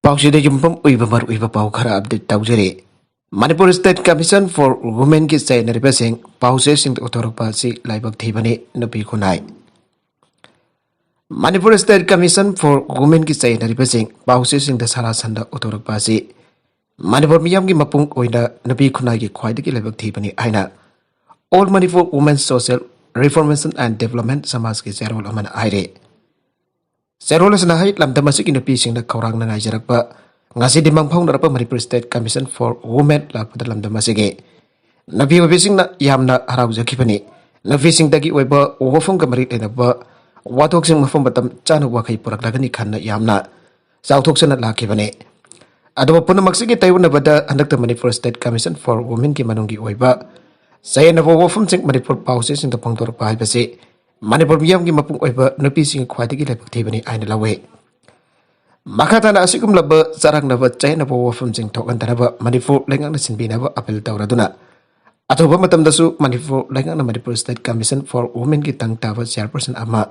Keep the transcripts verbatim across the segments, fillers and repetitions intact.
ꯄꯥꯎꯁꯤꯗ ꯌꯨꯝꯐꯝ ꯑꯣꯏꯕ ꯃꯔꯨꯑꯣꯏꯕ ꯄꯥꯎ ꯈꯔ ꯑꯞꯗꯦꯠ ꯇꯧꯖꯔꯤ꯫ ꯃꯅꯤꯄꯨꯔ ꯁ꯭ꯇꯦꯠ ꯀꯃꯤꯁꯟ ꯐꯣꯔ ꯋꯨꯃꯦꯟꯒꯤ ꯆꯌꯦꯠꯅꯔꯤꯕꯁꯤꯡ ꯄꯥꯎꯆꯦꯁꯤꯡꯗ ꯎꯠꯊꯣꯔꯛꯄ ꯑꯁꯤ ꯂꯥꯏꯕꯛ ꯊꯤꯕꯅꯤ, ꯅꯨꯄꯤ ꯈꯨꯟꯅꯥꯏ꯫ ꯃꯅꯤꯄꯨꯔ ꯁ꯭ꯇꯦꯠ ꯀꯃꯤꯁꯟ ꯐꯣꯔ ꯋꯨꯃꯦꯟꯒꯤ ꯆꯌꯦꯠꯅꯔꯤꯕꯁꯤꯡ ꯄꯥꯎꯆꯦꯁꯤꯡꯗ ꯁꯥꯔꯥ ꯁꯟꯗ ꯎꯠꯊꯣꯔꯛꯄ ꯑꯁꯤ ꯃꯅꯤꯄꯨꯔ ꯃꯤꯌꯥꯝꯒꯤ ꯃꯄꯨꯡ ꯑꯣꯏꯅ ꯅꯨꯄꯤ ꯈꯨꯟꯅꯥꯏꯒꯤ ꯈ꯭ꯋꯥꯏꯗꯒꯤ ꯂꯥꯏꯕꯛ ꯊꯤꯕꯅꯤ ꯍꯥꯏꯅ All Manipur Women Social Reformation and Development ꯁꯃꯥꯖꯀꯤ ꯆꯦꯔꯣꯜ ꯑꯃꯅ ꯍꯥꯏꯔꯤ꯫ ꯆꯦꯔꯣꯜ ꯑꯁꯤꯅ ꯍꯥꯏ, ꯂꯝꯗꯝ ꯑꯁꯤꯒꯤ ꯅꯨꯄꯤꯁꯤꯡꯅ ꯈꯧꯔꯥꯡꯅ ꯉꯥꯏꯖꯔꯛꯄ, ꯉꯁꯤꯗꯤ ꯃꯪꯐꯥꯎꯅꯔꯛꯄ Manipur state commission for women ꯂꯥꯛꯄꯗ ꯂꯝꯗꯝ ꯑꯁꯤꯒꯤ ꯅꯨꯄꯤ ꯑꯣꯏꯕꯤꯁꯤꯡꯅ ꯌꯥꯝꯅ ꯍꯔꯥꯎꯖꯈꯤꯕꯅꯤ꯫ ꯅꯨꯄꯤꯁꯤꯡꯗꯒꯤ ꯑꯣꯏꯕ ꯋꯥꯐꯝꯒ ꯃꯔꯤ ꯂꯩꯅꯕ ꯋꯥꯊꯣꯛꯁꯤꯡ ꯃꯐꯝ ꯃꯇꯝ ꯆꯥꯅ ꯋꯥꯈꯩ ꯄꯨꯔꯛꯂꯒꯅꯤ ꯈꯟꯅ ꯌꯥꯝꯅ ꯆꯥꯎꯊꯣꯛꯆꯅ ꯂꯥꯛꯈꯤꯕꯅꯤ꯫ ꯑꯗꯨꯕꯨ ꯄꯨꯝꯅꯃꯛꯁꯤꯒꯤ ꯇꯩꯌꯣꯟꯅꯕꯗ ꯍꯟꯗꯛꯇ ꯃꯅꯤꯄꯨꯔ ꯁ꯭ꯇꯦꯠ ꯀꯃꯤꯁꯟ ꯐꯣꯔ ꯋꯨꯃꯦꯟꯒꯤ ꯃꯅꯨꯡꯒꯤ ꯑꯣꯏꯕ ꯆꯌꯦꯠꯅꯕ ꯋꯥꯐꯝꯁꯤꯡ ꯃꯅꯤꯄꯨꯔ ꯄꯥꯎꯆꯦꯁꯤꯡꯗ ꯐꯣꯡꯗꯣꯔꯛꯄ ꯍꯥꯏꯕꯁꯤ ꯃꯅꯤꯄꯨꯔ ꯃꯤꯌꯥꯝꯒꯤ ꯃꯄꯨꯡ ꯑꯣꯏꯕ ꯅꯨꯄꯤꯁꯤꯡꯒꯤ ꯈ꯭ꯋꯥꯏꯗꯒꯤ ꯂꯥꯏꯕꯛ ꯊꯤꯕꯅꯤ ꯍꯥꯏꯅ ꯂꯧꯏ꯫ ꯃꯈꯥ ꯇꯥꯅ ꯑꯁꯤꯒꯨꯝꯂꯕ ꯆꯔꯥꯡꯅꯕ ꯆꯌꯦꯠꯅꯕ ꯋꯥꯐꯝꯁꯤꯡ ꯊꯣꯛꯍꯟꯗꯅꯕ ꯃꯅꯤꯄꯨꯔ ꯂꯩꯉꯥꯛꯅ ꯁꯤꯟꯕꯤꯅꯕ ꯑꯄꯤꯜ ꯇꯧꯔꯗꯨꯅ, ꯑꯊꯨꯕ ꯃꯇꯝꯗꯁꯨ ꯃꯅꯤꯄꯨꯔ ꯂꯩꯉꯥꯛꯅ ꯃꯅꯤꯄꯨꯔ ꯁ꯭ꯇꯦꯠ ꯀꯃꯤꯁꯟ ꯐꯣꯔ ꯋꯨꯃꯦꯟꯒꯤ ꯇꯪ ꯇꯥꯕ ꯆꯤꯌꯔꯄꯔꯁꯟ ꯑꯃ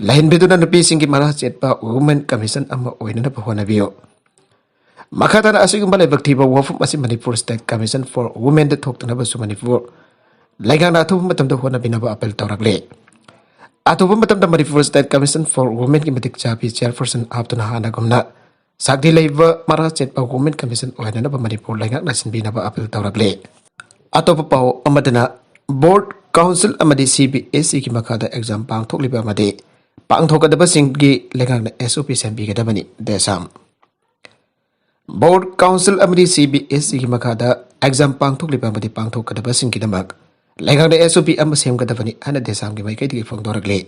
ꯂꯩꯍꯟꯕꯤꯗꯨꯅ ꯅꯨꯄꯤꯁꯤꯡꯒꯤ ꯃꯔꯥ ꯆꯦꯠꯄ ꯋꯨꯃꯦꯟ ꯀꯃꯤꯁꯟ ꯑꯃ ꯑꯣꯏꯅꯅꯕ ꯍꯣꯠꯅꯕꯤꯌꯨ꯫ ꯃꯈꯥ ꯇꯥꯅ ꯑꯁꯤꯒꯨꯝꯕ ꯂꯥꯏꯕꯛ ꯊꯤꯕ ꯋꯥꯐꯝ ꯑꯁꯤ ꯃꯅꯤꯄꯨꯔ ꯁ꯭ꯇꯦꯠ ꯀꯃꯤꯁꯟ ꯐꯣꯔ ꯋꯨꯃꯦꯟꯗ ꯊꯣꯛꯇꯅꯕꯁꯨ ꯃꯅꯤꯄꯨꯔ ꯂꯩꯉꯥꯛꯅ ꯑꯊꯨꯕ ꯃꯇꯝꯗ ꯍꯣꯠꯅꯕꯤꯅꯕ ꯑꯄꯤꯜ ꯇꯧꯔꯛꯂꯤ꯫ ꯑꯊꯨꯕ ꯃꯇꯝꯗ ꯃꯅꯤꯄꯨꯔ ꯁ꯭ꯇꯦꯠ ꯀꯃꯤꯁꯟ ꯐꯣꯔ ꯋꯨꯃꯦꯟꯒꯤ ꯃꯇꯤꯛ ꯆꯥꯕꯤ ꯆꯤꯌꯔꯄꯔꯁꯟ ꯍꯥꯞꯇꯨꯅ ꯍꯥꯟꯅꯒꯨꯝꯅ ꯁꯛꯇꯤ ꯂꯩꯕ ꯃꯔꯥ ꯆꯦꯠꯄ ꯋꯨꯃꯦꯟ ꯀꯃꯤꯁꯟ ꯑꯣꯏꯍꯟꯅꯕ ꯃꯅꯤꯄꯨꯔ ꯂꯩꯉꯥꯛꯅ ꯁꯤꯟꯕꯤꯅꯕ ꯑꯄꯤꯜ ꯇꯧꯔꯛꯂꯤ꯫ ꯑꯇꯣꯞꯄ ꯄꯥꯎ ꯑꯃꯗꯅ, ꯕꯣꯔꯗ, ꯀꯥꯎꯟꯁꯤꯜ ꯑꯃꯗꯤ ꯁꯤ ꯕꯤ ꯑꯦꯁ ꯏꯒꯤ ꯃꯈꯥꯗ ꯑꯦꯛꯖꯥꯝ ꯄꯥꯡꯊꯣꯛꯂꯤꯕ ꯑꯃꯗꯤ ꯄꯥꯡꯊꯣꯛꯀꯗꯕꯁꯤꯡꯒꯤ ꯂꯩꯉꯥꯛꯅ ꯑꯦꯁ ꯑꯣ ꯄꯤ ꯁꯦꯝꯕꯤꯒꯗꯕꯅꯤ, ꯗꯦꯁꯥꯝ꯫ ꯕꯣꯔꯗ, ꯀꯥꯎꯟꯁꯤꯜ ꯑꯃꯗꯤ ꯁꯤ ꯕꯤ ꯑꯦꯁ ꯏꯒꯤ ꯃꯈꯥꯗ ꯑꯦꯛꯖꯥꯝ ꯄꯥꯡꯊꯣꯛꯂꯤꯕ ꯑꯃꯗꯤ ꯄꯥꯡꯊꯣꯛꯀꯗꯕꯁꯤꯡꯒꯤꯗꯃꯛ ꯂꯩꯉꯥꯛꯅ ꯑꯦꯁ ꯑꯣ ꯄꯤ ꯑꯃ ꯁꯦꯝꯒꯗꯕꯅꯤ ꯍꯥꯏꯅ ꯗꯦꯁꯥꯝꯒꯤ ꯃꯥꯏꯀꯩꯗꯒꯤ ꯐꯣꯡꯗꯣꯔꯛꯂꯤ꯫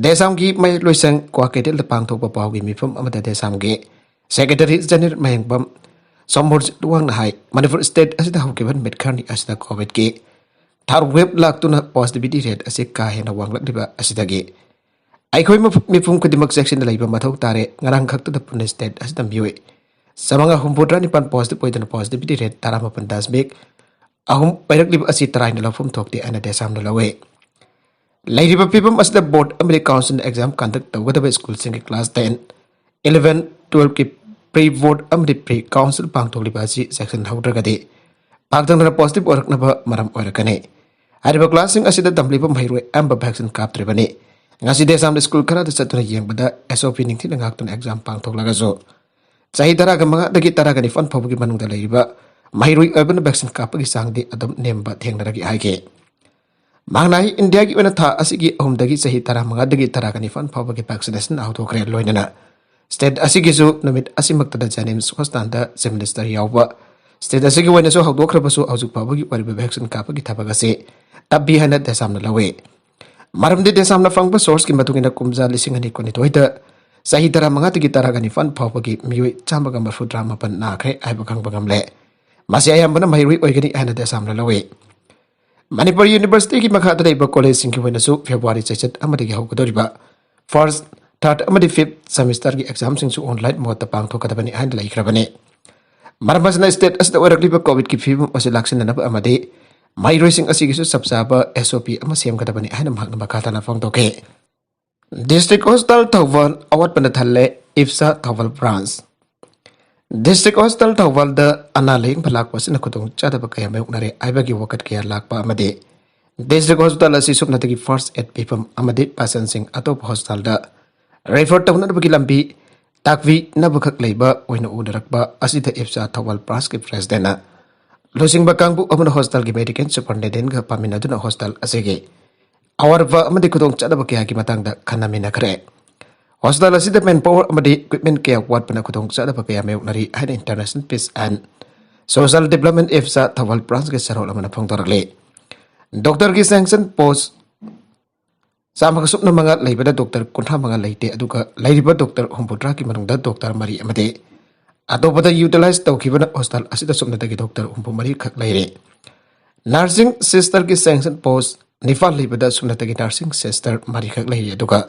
ꯗꯦꯁꯥꯝꯒꯤ ꯃꯍꯩꯂꯣꯏꯁꯪ ꯀ꯭ꯋꯥꯀꯩꯊꯦꯜꯗ ꯄꯥꯡꯊꯣꯛꯄ ꯄꯥꯎꯒꯤ ꯃꯤꯐꯝ ꯑꯃꯗ ꯗꯦꯁꯥꯝꯒꯤ ꯁꯦꯀ꯭ꯔꯦꯇꯔꯤ ꯖꯦꯅꯔꯦꯜ ꯃꯍꯦꯡꯕꯝ ꯁꯣꯃꯣꯔꯖꯤꯠ ꯋꯥꯡꯅ ꯍꯥꯏ, ꯃꯅꯤꯄꯨꯔ ꯁ꯭ꯇꯦꯠ ꯑꯁꯤꯗ ꯍꯧꯈꯤꯕ ꯅꯨꯃꯤꯠ ꯈꯔꯅꯤ ꯑꯁꯤꯗ ꯀꯣꯚꯤꯗꯀꯤ ꯊꯥꯔꯠ ꯋꯦꯕ ꯂꯥꯛꯇꯨꯅ ꯄꯣꯖꯤꯇꯤꯚꯤꯇꯤ ꯔꯦꯠ ꯑꯁꯤ ꯀꯥ ꯍꯦꯟꯅ ꯋꯥꯡꯂꯛꯂꯤꯕ ꯑꯁꯤꯗꯒꯤ ꯑꯩꯈꯣꯏ ꯃꯐ-, ꯃꯤꯄꯨꯝ ꯈꯨꯗꯤꯡꯃꯛ ꯆꯦꯛꯁꯤꯟꯅ ꯂꯩꯕ ꯃꯊꯧ ꯇꯥꯔꯦ꯫ ꯉꯔꯥꯡ ꯈꯛꯇꯗ ꯄꯨꯅꯦ ꯁ꯭ꯇꯦꯠ ꯑꯁꯤꯗ ꯃꯤꯑꯣꯏ ꯆꯥꯃꯉꯥ ꯍꯨꯝꯐꯨꯇꯔꯥ ꯅꯤꯄꯥꯟ ꯄꯣꯖꯤꯇꯤꯚ ꯑꯣꯏꯗꯨꯅ ꯄꯣꯖꯤꯇꯤꯚꯤꯇꯤ ꯔꯦꯠ ꯇꯔꯥꯃꯥꯄꯟ ꯗꯁꯃꯤꯛ ꯑꯍꯨꯝ ꯑꯣꯏꯔꯛꯂꯤꯕ ꯑꯁꯤ ꯇꯔꯥꯏꯅ ꯂꯧꯐꯝ ꯊꯣꯛꯇꯦ ꯍꯥꯏꯅ ꯗꯦꯁꯥꯝꯅ ꯂꯧꯏ꯫ ꯂꯩꯔꯤꯕ ꯐꯤꯕꯝ ꯑꯁꯤꯗ ꯕꯣꯔꯗ ꯑꯃꯗꯤ ꯀꯥꯎꯟꯁꯤꯜꯅ ꯑꯦꯛꯖꯥꯝ ꯀꯟꯗꯛ ꯇꯧꯒꯗꯕ ꯁ꯭ꯀꯨꯜꯁꯤꯡꯒꯤ ꯀ꯭ꯂꯥꯁ ꯇꯦꯟ, ꯏꯂꯦꯚꯦꯟ, ꯇꯨꯋꯦꯜꯐꯀꯤ ꯄ꯭ꯔꯤ ꯕꯣꯔꯗ ꯑꯃꯗꯤ ꯄ꯭ꯔꯤ ꯀꯥꯎꯟꯁꯤꯜ ꯄꯥꯡꯊꯣꯛꯂꯤꯕ ꯑꯁꯤ ꯆꯦꯛꯁꯤꯟꯍꯧꯗ꯭ꯔꯒꯗꯤ ꯄꯥꯛꯇꯛꯅꯅ ꯄꯣꯖꯤꯇꯤꯚ ꯑꯣꯏꯔꯛꯅꯕ ꯃꯔꯝ ꯑꯣꯏꯔꯛꯀꯅꯤ꯫ ꯍꯥꯏꯔꯤꯕ ꯀ꯭ꯂꯥꯁꯁꯤꯡ ꯑꯁꯤꯗ ꯇꯝꯂꯤꯕ ꯃꯍꯩꯔꯣꯏ ꯑꯌꯥꯝꯕ ꯚꯦꯛꯁꯤꯟ ꯀꯥꯞꯇ꯭ꯔꯤꯕꯅꯤ꯫ ꯉꯁꯤ ꯗꯦꯁꯥꯝꯗ ꯁ꯭ꯀꯨꯜ ꯈꯔꯗ ꯆꯠꯇꯨꯅ ꯌꯦꯡꯕꯗ ꯑꯦꯁ ꯑꯣ ꯄꯤ ꯅꯤꯡꯊꯤꯅ ꯉꯥꯛꯇꯨꯅ ꯑꯦꯛꯖꯥꯝ ꯄꯥꯡꯊꯣꯛꯂꯒꯁꯨ ꯆꯍꯤ ꯇꯔꯥꯒ ꯃꯉꯥꯗꯒꯤ ꯇꯔꯥꯒ ꯅꯤꯄꯥꯟ ꯐꯥꯎꯕꯒꯤ ꯃꯅꯨꯡꯗ ꯂꯩꯔꯤꯕ ꯃꯍꯩꯔꯣꯏ ꯑꯣꯏꯕꯅ ꯚꯦꯛꯁꯤꯟ ꯀꯥꯞꯄꯒꯤ ꯆꯥꯡꯗꯤ ꯑꯗꯨꯝ ꯅꯦꯝꯕ ꯊꯦꯡꯅꯔꯛꯏ ꯍꯥꯏꯈꯤ꯫ ꯃꯍꯥꯛꯅ ꯏꯟꯗꯤꯌꯥꯒꯤ ꯑꯣꯏꯅ ꯊꯥ ꯑꯁꯤꯒꯤ ꯑꯍꯨꯝꯗꯒꯤ ꯆꯍꯤ ꯇꯔꯥꯃꯉꯥꯗꯒꯤ ꯇꯔꯥꯒ ꯅꯤꯄꯥꯟ ꯐꯥꯎꯕꯒꯤ ꯚꯦꯛꯁꯤꯅꯦꯁꯟ ꯍꯧꯗꯣꯛꯈ꯭ꯔꯦ꯫ ꯂꯣꯏꯅꯅ ꯁ꯭ꯇꯦꯠ ꯑꯁꯤꯒꯤꯁꯨ ꯅꯨꯃꯤꯠ ꯑꯁꯤꯃꯛꯇꯗ ꯖꯦꯅꯤꯝꯁ ꯍꯣꯁꯄꯤꯇꯥꯜꯗ ꯆꯤꯐ ꯃꯤꯅꯤꯁꯇꯔ ꯌꯥꯎꯕ ꯁ꯭ꯇꯦꯠ ꯑꯁꯤꯒꯤ ꯑꯣꯏꯅꯁꯨ ꯍꯧꯗꯣꯛꯈ꯭ꯔꯕꯁꯨ ꯍꯧꯖꯤꯛ ꯐꯥꯎꯕꯒꯤ ꯑꯣꯏꯔꯤꯕ ꯚꯦꯛꯁꯤꯟ ꯀꯥꯞꯄꯒꯤ ꯊꯕꯛ ꯑꯁꯤ ꯇꯞꯄꯤ ꯍꯥꯏꯅ ꯗꯦꯁꯥꯝꯅ ꯂꯧꯏ꯫ ꯃꯔꯝꯗꯤ ꯗꯦꯁꯥꯝꯅ ꯐꯪꯕ ꯁꯣꯔꯁꯀꯤ ꯃꯇꯨꯡ ꯏꯟꯅ ꯀꯨꯝꯖꯥ ꯂꯤꯁꯤꯡ ꯑꯅꯤ ꯀꯨꯟꯅꯤꯊꯣꯏꯗ ꯆꯍꯤ ꯇꯔꯥꯃꯉꯥꯗꯒꯤ ꯇꯔꯥꯒ ꯅꯤꯄꯥꯟ ꯐꯥꯎꯕꯒꯤ ꯃꯤꯑꯣꯏ ꯆꯥꯝꯃꯒ ꯃꯔꯤꯐꯨꯇꯔꯥ ꯃꯥꯄꯟ ꯅꯥꯈ꯭ꯔꯦ ꯍꯥꯏꯕ ꯈꯪꯕ ꯉꯝꯂꯦ꯫ ꯃꯁꯤ ꯑꯌꯥꯝꯕꯅ ꯃꯍꯩꯔꯣꯏ ꯑꯣꯏꯒꯅꯤ ꯍꯥꯏꯅ ꯗꯦꯁꯥꯝꯅ ꯂꯧꯏ꯫ ꯃꯅꯤꯄꯨꯔ ꯌꯨꯅꯤꯚꯔꯁꯤꯇꯤꯒꯤ ꯃꯈꯥꯗ ꯂꯩꯕ ꯀꯣꯂꯦꯖꯁꯤꯡꯒꯤ ꯑꯣꯏꯅꯁꯨ ꯐꯦꯕ꯭ꯔꯨꯋꯥꯔꯤ ꯆꯩꯆꯠ ꯑꯃꯗꯒꯤ ꯍꯧꯒꯗꯧꯔꯤꯕ ꯐꯥꯔꯁ, ꯊꯥꯔꯠ ꯑꯃꯗꯤ ꯐꯤꯐ ꯁꯦꯃꯤꯁꯇꯔꯒꯤ ꯑꯦꯛꯖꯥꯝꯁꯤꯡꯁꯨ ꯑꯣꯟꯂꯥꯏꯟ ꯃꯣꯗꯇ ꯄꯥꯡꯊꯣꯛꯀꯗꯕꯅꯤ ꯍꯥꯏꯅ ꯂꯩꯈ꯭ꯔꯕꯅꯤ꯫ ꯃꯔꯝ ꯑꯁꯤꯅ ꯁ꯭ꯇꯦꯠ ꯑꯁꯤꯗ ꯑꯣꯏꯔꯛꯂꯤꯕ ꯀꯣꯚꯤꯗꯀꯤ ꯐꯤꯕꯝ ꯑꯁꯤ ꯂꯥꯛꯁꯤꯟꯅꯅꯕ ꯑꯃꯗꯤ ꯃꯍꯩꯔꯣꯏꯁꯤꯡ ꯑꯁꯤꯒꯤꯁꯨ ꯆꯞ ꯆꯥꯕ ꯑꯦꯁ ꯑꯣ ꯄꯤ ꯑꯃ ꯁꯦꯝꯒꯗꯕꯅꯤ ꯍꯥꯏꯅ ꯃꯍꯥꯛꯅ ꯃꯈꯥ ꯇꯥꯅ ꯐꯣꯡꯗꯣꯛꯈꯤ꯫ ꯗꯤꯁꯇ꯭ꯔꯤꯛ ꯍꯣꯁꯄꯤꯇꯥꯜ ꯊꯧꯕꯥꯜ ꯑꯋꯥꯠꯄꯅ ꯊꯜꯂꯦ, ꯏꯞꯁꯥ ꯊꯧꯕꯥꯜ ꯕ꯭ꯔꯥꯟꯁ꯫ ꯗꯤꯁꯇ꯭ꯔꯤꯛ ꯍꯣꯁꯄꯤꯇꯥꯜ ꯊꯧꯕꯥꯜꯗ ꯑꯅꯥ ꯂꯥꯌꯦꯡꯕ ꯂꯥꯛꯄ ꯑꯁꯤꯅ ꯈꯨꯗꯣꯡꯆꯥꯗꯕ ꯀꯌꯥ ꯃꯥꯌꯣꯛꯅꯔꯦ ꯍꯥꯏꯕꯒꯤ ꯋꯥꯀꯠ ꯀꯌꯥ ꯂꯥꯛꯄ ꯑꯃꯗꯤ ꯗꯤꯁꯇ꯭ꯔꯤꯛ ꯍꯣꯁꯄꯤꯇꯥꯜ ꯑꯁꯤ ꯁꯨꯞꯅꯇꯒꯤ ꯐꯥꯔꯁ ꯑꯦꯗ ꯄꯤꯐꯝ ꯑꯃꯗꯤ ꯄꯦꯁꯦꯟꯁꯤꯡ ꯑꯇꯣꯞꯄ ꯍꯣꯁꯄꯤꯇꯥꯜꯗ ꯔꯤꯐꯔ ꯇꯧꯅꯅꯕꯒꯤ ꯂꯝꯕꯤ ꯇꯥꯛꯄꯤꯅꯕꯈꯛ ꯂꯩꯕ ꯑꯣꯏꯅ ꯎꯅꯔꯛꯄ ꯑꯁꯤꯗ ꯏꯞꯁꯥ ꯊꯧꯕꯥꯜ ꯕ꯭ꯔꯥꯟꯁꯀꯤ ꯄ꯭ꯔꯦꯁꯤꯗꯦꯟꯅ ꯂꯨꯆꯤꯡꯕ ꯀꯥꯡꯕꯨ ꯑꯃꯅ ꯍꯣꯁꯄꯤꯇꯥꯜꯒꯤ ꯃꯦꯗꯤꯀꯦꯜ ꯁꯨꯄꯔꯤꯟꯇꯦꯟꯗꯦꯟꯒ ꯄꯥꯃꯤꯟꯅꯗꯨꯅ ꯍꯣꯁꯄꯤꯇꯥꯜ ꯑꯁꯤꯒꯤ ꯑꯋꯥꯠꯄ ꯑꯃꯗꯤ ꯈꯨꯗꯣꯡꯆꯥꯗꯕ ꯀꯌꯥꯒꯤ ꯃꯇꯥꯡꯗ ꯈꯟꯅꯃꯤꯟꯅꯈ꯭ꯔꯦ꯫ ꯍꯣꯁꯄꯤꯇꯥꯜ ꯑꯁꯤꯗ ꯃꯦꯟ ꯄꯥꯋꯔ ꯑꯃꯗꯤ ꯏꯀ꯭ꯋꯤꯞꯃꯦꯟ ꯀꯌꯥ ꯋꯥꯠꯄꯅ ꯈꯨꯗꯣꯡꯆꯥꯗꯕ ꯀꯌꯥ ꯃꯥꯌꯣꯛꯅꯔꯤ ꯍꯥꯏꯅ international peace and social development ꯏꯞꯁꯥ ꯊꯧꯕꯥꯜ ꯕ꯭ꯔꯥꯟꯁꯀꯤ ꯆꯦꯔꯣꯜ ꯑꯃꯅ ꯐꯣꯡꯗꯣꯔꯛꯂꯤ꯫ ꯗꯣꯛꯇꯔꯒꯤ ꯁꯦꯡꯁꯟ ꯄꯣꯁ ꯆꯥꯝꯃꯒ ꯁꯨꯞꯅ ꯃꯉꯥ ꯂꯩꯕꯗ ꯗꯣꯛꯇꯔ ꯀꯨꯟꯊ꯭ꯔꯥ ꯃꯉꯥ ꯂꯩꯇꯦ, ꯑꯗꯨꯒ ꯂꯩꯔꯤꯕ ꯗꯣꯛꯇꯔ ꯍꯨꯝꯐꯨꯇꯔꯥꯒꯤ ꯃꯅꯨꯡꯗ ꯗꯣꯛꯇꯔ ꯃꯔꯤ ꯑꯃꯗꯤ ꯑꯇꯣꯞꯄꯗ ꯌꯨꯇꯤꯂꯥꯏꯖ ꯇꯧꯈꯤꯕꯅ ꯍꯣꯁꯄꯤꯇꯥꯜ ꯑꯁꯤꯗ ꯁꯨꯞꯅꯇꯒꯤ ꯗꯣꯛꯇꯔ ꯍꯨꯝꯐꯨ ꯃꯔꯤꯈꯛ ꯂꯩꯔꯦ꯫ ꯅꯔꯁꯤꯡ ꯁꯤꯁꯇꯔꯒꯤ ꯁꯦꯡꯁꯟ ꯄꯣꯁ ꯅꯤꯄꯥꯜ ꯂꯩꯕꯗ ꯁꯨꯞꯅꯇꯒꯤ ꯅꯔꯁꯤꯡ ꯁꯤꯁꯇꯔ ꯃꯔꯤꯈꯛ ꯂꯩꯔꯤ, ꯑꯗꯨꯒ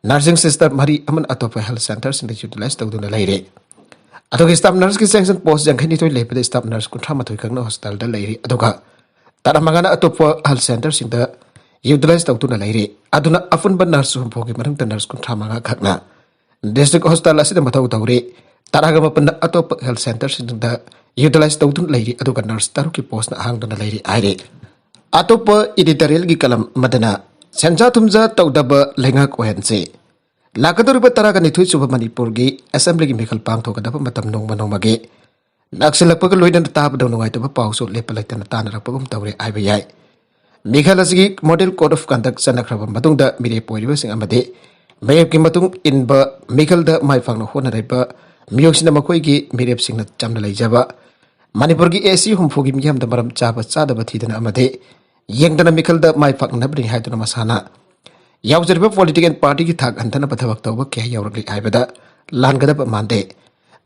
ꯅꯔꯁꯤꯡ ꯁꯤꯁꯇꯔ ꯃꯔꯤ ꯑꯃꯅ ꯑꯇꯣꯞꯄ ꯍꯦꯜꯊ ꯁꯦꯟꯇꯔꯁꯤꯡꯗ ꯌꯨꯇꯤꯂꯥꯏꯖ ꯇꯧꯗꯨꯅ ꯂꯩꯔꯦ꯫ ꯑꯗꯨꯒ ꯁ꯭ꯇꯥꯐ ꯅꯔꯁꯀꯤ ꯁꯦꯡꯁꯟ ꯄꯣꯁ ꯌꯥꯡꯈꯩꯅꯤꯊꯣꯏ ꯂꯩꯕꯗ ꯁ꯭ꯇꯥꯐ ꯅꯔꯁ ꯀꯨꯟꯊ꯭ꯔꯥ ꯃꯥꯊꯣꯏ ꯈꯛꯅ ꯍꯣꯁꯄꯤꯇꯥꯜꯗ ꯂꯩꯔꯤ, ꯑꯗꯨꯒ ꯇꯔꯥꯃꯉꯥꯅ ꯑꯇꯣꯞꯄ ꯍꯦꯜꯊ ꯁꯦꯟꯇꯔꯁꯤꯡꯗ ꯌꯨꯇꯤꯂꯥꯏꯖ ꯇꯧꯗꯨꯅ ꯂꯩꯔꯤ꯫ ꯑꯗꯨꯅ ꯑꯄꯨꯟꯕ ꯅꯔꯁ ꯍꯨꯝꯐꯨꯒꯤ ꯃꯅꯨꯡꯗ ꯅꯔꯁ ꯀꯨꯟꯊ꯭ꯔꯥ ꯃꯉꯥ ꯈꯛꯅ ꯗꯤꯁꯇ꯭ꯔꯤꯛ ꯍꯣꯁꯄꯤꯇꯥꯜ ꯑꯁꯤꯗ ꯃꯊꯧ ꯇꯧꯔꯤ꯫ ꯇꯔꯥꯒ ꯃꯥꯄꯟꯗ ꯑꯇꯣꯞꯄ health centreꯁꯤꯡꯗ utilize ꯇꯧꯗꯨꯅ ꯂꯩꯔꯤ, ꯑꯗꯨꯒ nurse ꯇꯔꯨꯛꯀꯤ postꯅ ꯑꯍꯥꯡꯗꯨꯅ ꯂꯩꯔꯤ ꯍꯥꯏꯔꯤ꯫ ꯑꯇꯣꯞꯄ editorialꯒꯤ column ꯑꯃꯗꯅ ꯁꯦꯟꯖꯥ ꯊꯨꯝꯖꯥ ꯇꯧꯗꯕ ꯂꯩꯉꯥꯛ ꯑꯣꯏꯍꯟꯁꯤ꯫ ꯂꯥꯛꯀꯗꯧꯔꯤꯕ ꯇꯔꯥꯒ ꯅꯤꯊꯣꯏ ꯁꯨꯕ ꯃꯅꯤꯄꯨꯔꯒꯤ assemblyꯒꯤ ꯃꯤꯈꯜ ꯄꯥꯡꯊꯣꯛꯀꯗꯕ ꯃꯇꯝ ꯅꯣꯡꯃ ꯅꯣꯡꯃꯒꯤ ꯅꯛꯁꯤꯜꯂꯛꯄꯒ ꯂꯣꯏꯅꯅ ꯇꯥꯕꯗ ꯅꯨꯡꯉꯥꯏꯇꯕ ꯄꯥꯎꯁꯨ ꯂꯦꯞꯄ ꯂꯩꯇꯅ ꯇꯥꯅꯔꯛꯄꯒꯨꯝ ꯇꯧꯔꯦ ꯍꯥꯏꯕ ꯌꯥꯏ꯫ ꯃꯤꯈꯜ ꯑꯁꯤꯒꯤ model code of conduct ꯆꯠꯅꯈ꯭ꯔꯕ ꯃꯇꯨꯡꯗ ꯃꯤꯔꯦꯞ ꯑꯣꯏꯔꯤꯕꯁꯤꯡ ꯑꯃꯗꯤ ꯃꯤꯔꯦꯞꯀꯤ ꯃꯇꯨꯡ ꯏꯟꯕ ꯃꯤꯈꯜꯗ ꯃꯥꯏ ꯄꯥꯛꯅ ꯍꯣꯠꯅꯔꯤꯕ ꯃꯤꯑꯣꯏꯁꯤꯡꯅ ꯃꯈꯣꯏꯒꯤ ꯃꯤꯔꯦꯞꯁꯤꯡꯅ ꯆꯝꯅ ꯂꯩꯖꯕ ꯃꯅꯤꯄꯨꯔꯒꯤ AC ꯍꯨꯝꯐꯨꯒꯤ ꯃꯤꯌꯥꯝꯗ ꯃꯔꯝ ꯆꯥꯕ ꯆꯥꯗꯕ ꯊꯤꯗꯅ ꯑꯃꯗꯤ ꯌꯦꯡꯗꯅ ꯃꯤꯈꯜꯗ ꯃꯥꯏ ꯄꯥꯛꯅꯅꯕꯅꯤ ꯍꯥꯏꯗꯨꯅ ꯃꯁꯥꯅ ꯌꯥꯎꯖꯔꯤꯕ political partyꯒꯤ ꯊꯥꯛ ꯍꯟꯊꯅꯕ ꯊꯕꯛ ꯇꯧꯕ ꯀꯌꯥ ꯌꯥꯎꯔꯛꯂꯤ ꯍꯥꯏꯕꯗ ꯂꯥꯟꯒꯗꯕ ꯃꯥꯟꯗꯦ꯫